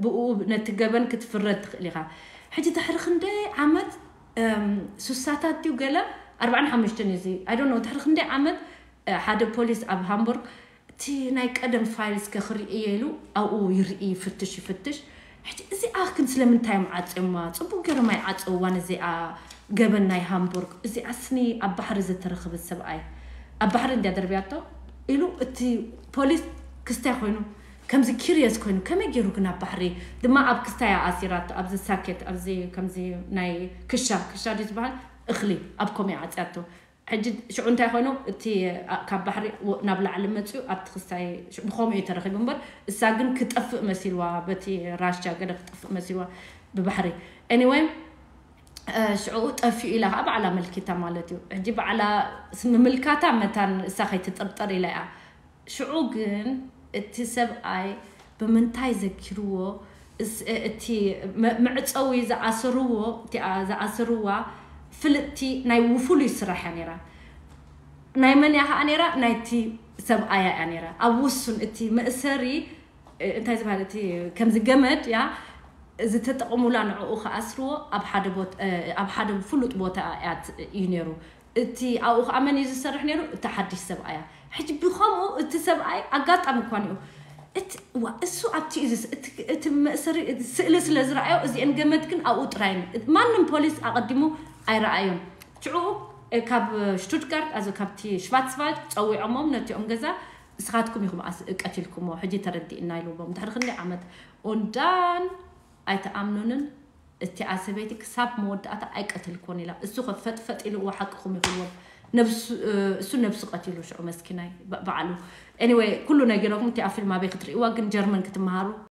ብኡ ነቲ ገበን ክትፍረድ ትኽእል ኢኻ። ሕጂ ድሕሪ ክንደይ ዓመት ሱሳታት ድዩ ገለ ኣርባዓን ሓሙሽተን እዩ እዚ ኣይ ዶንት ኖ ድሕሪ ክንደይ ዓመት ሓደ ፖሊስ ኣብ ሃምቡርግ እቲ ናይ ቀደም ፋይል እስከ ክርኢ ኢሉ ኣብኡ ይርኢ ይፍትሽ ይፍትሽ። ሕጂ እዚኣ ግን ስለምንታይ እዮም ዓፅዮማ? ፅቡቅ ገይሮም ኣይዓፀውዋን እዚኣ ገበን ናይ ሃምቡርግ እዚኣ ስኒ ኣብ ባሕሪ ዝተረኽበ ሰብኣይ ኣብ ባሕሪ እንድያ ደርብያቶ ኢሉ እቲ ፖሊስ ክስታይ ኮይኑ ከምዚ ኪርየስ ኮይኑ ከመይ ገይሩ ግን ኣብ ባሕሪ ድማ ኣብ ክስታያ ኣሲራቶ ኣብዚ ሳኬት ኣብዚ ከምዚ ናይ ክሻ ክሻ ድዩ ዝበሃል እኽሊ ኣብ ኮሚያ ዓፅያቶ። ሕጂ ሽዑ እንታይ ኮይኑ እቲ ካብ ባሕሪ ናብ ላዕሊ መፅኡ ኣብቲ ክስታይ ብከምኡ እዩ ተረኺቡ እምበር እሳ ግን ክጠፍእ መሲልዋ በቲ ራሻ ገለ ክጠፍእ መሲልዋ ብባሕሪ anyway ሽዑ ጠፊኡ ኢላ ከዓ ባዕላ መልኪታ ማለት እዩ። ሕጂ ባዕላ ምምልካታ መታን እሳ ከይትጥርጠር ኢላ እያ። ሽዑ ግን እቲ ሰብኣይ ብምንታይ ዘኪርዎ እቲ መዕፀዊ ዝኣሰርዎ እቲኣ ዝኣሰርዋ ፍልጥቲ ናይ ፍሉይ ስራሕ እያ ነይራ። ናይ መን እያ ከዓ ነይራ? ናይቲ ሰብኣያ እያ ነይራ። ኣብ ውሱን እቲ መእሰሪ እንታይ ዝበሃል እቲ ከምዚ ገመድ እያ ዝተጠቐሙላ ንዕኡ ክኣስርዎ ኣብ ሓደ ፍሉጥ ቦታ እዩ ነይሩ። እቲ ኣብኡ ከዓ መን እዩ ዝሰርሕ ነይሩ? እቲ ሓድሽ ሰብኣያ። ሕጂ ብኸምኡ እቲ ሰብኣይ ኣጋጣሚ እኳ እዩ እቲ ዋ እሱ ኣብቲ እዩ እቲ መእሰሪ ስእሊ ስለ ዝረኣዮ እዚአን ገመድ ግን ኣብኡ ጥራይ ማንም ፖሊስ ኣቐዲሙ ኣይረኣዮም። ሽዑ ካብ ሽቱትጋርት ኣዚ ካብቲ ሽቫትስቫልድ ፀዊዖሞም ነቲኦም ገዛ ንስኻትኩም ኢኹም ቀቲልኩሞ ሕጂ ተረዲእና ኢልዎም ድሕሪ ክንደይ ዓመት ኦንዳን ኣይተኣምኑንን። እቲኣ ሰበይቲ ክሳብ መወዳእታ ኣይቀተልኮን ኢላ እሱ ከፈጥፈጥ ኢልዎ ሓቅኹም ይኽልዎም። እሱ ነብሱ ቀቲሉ ሽዑ መስኪናይ ባዕሉ anyway ኩሉ ነጊረኩም እቲኣ ፊልም ኣበይ ክትርእይዋ ግን ጀርመን ክትመሃሩ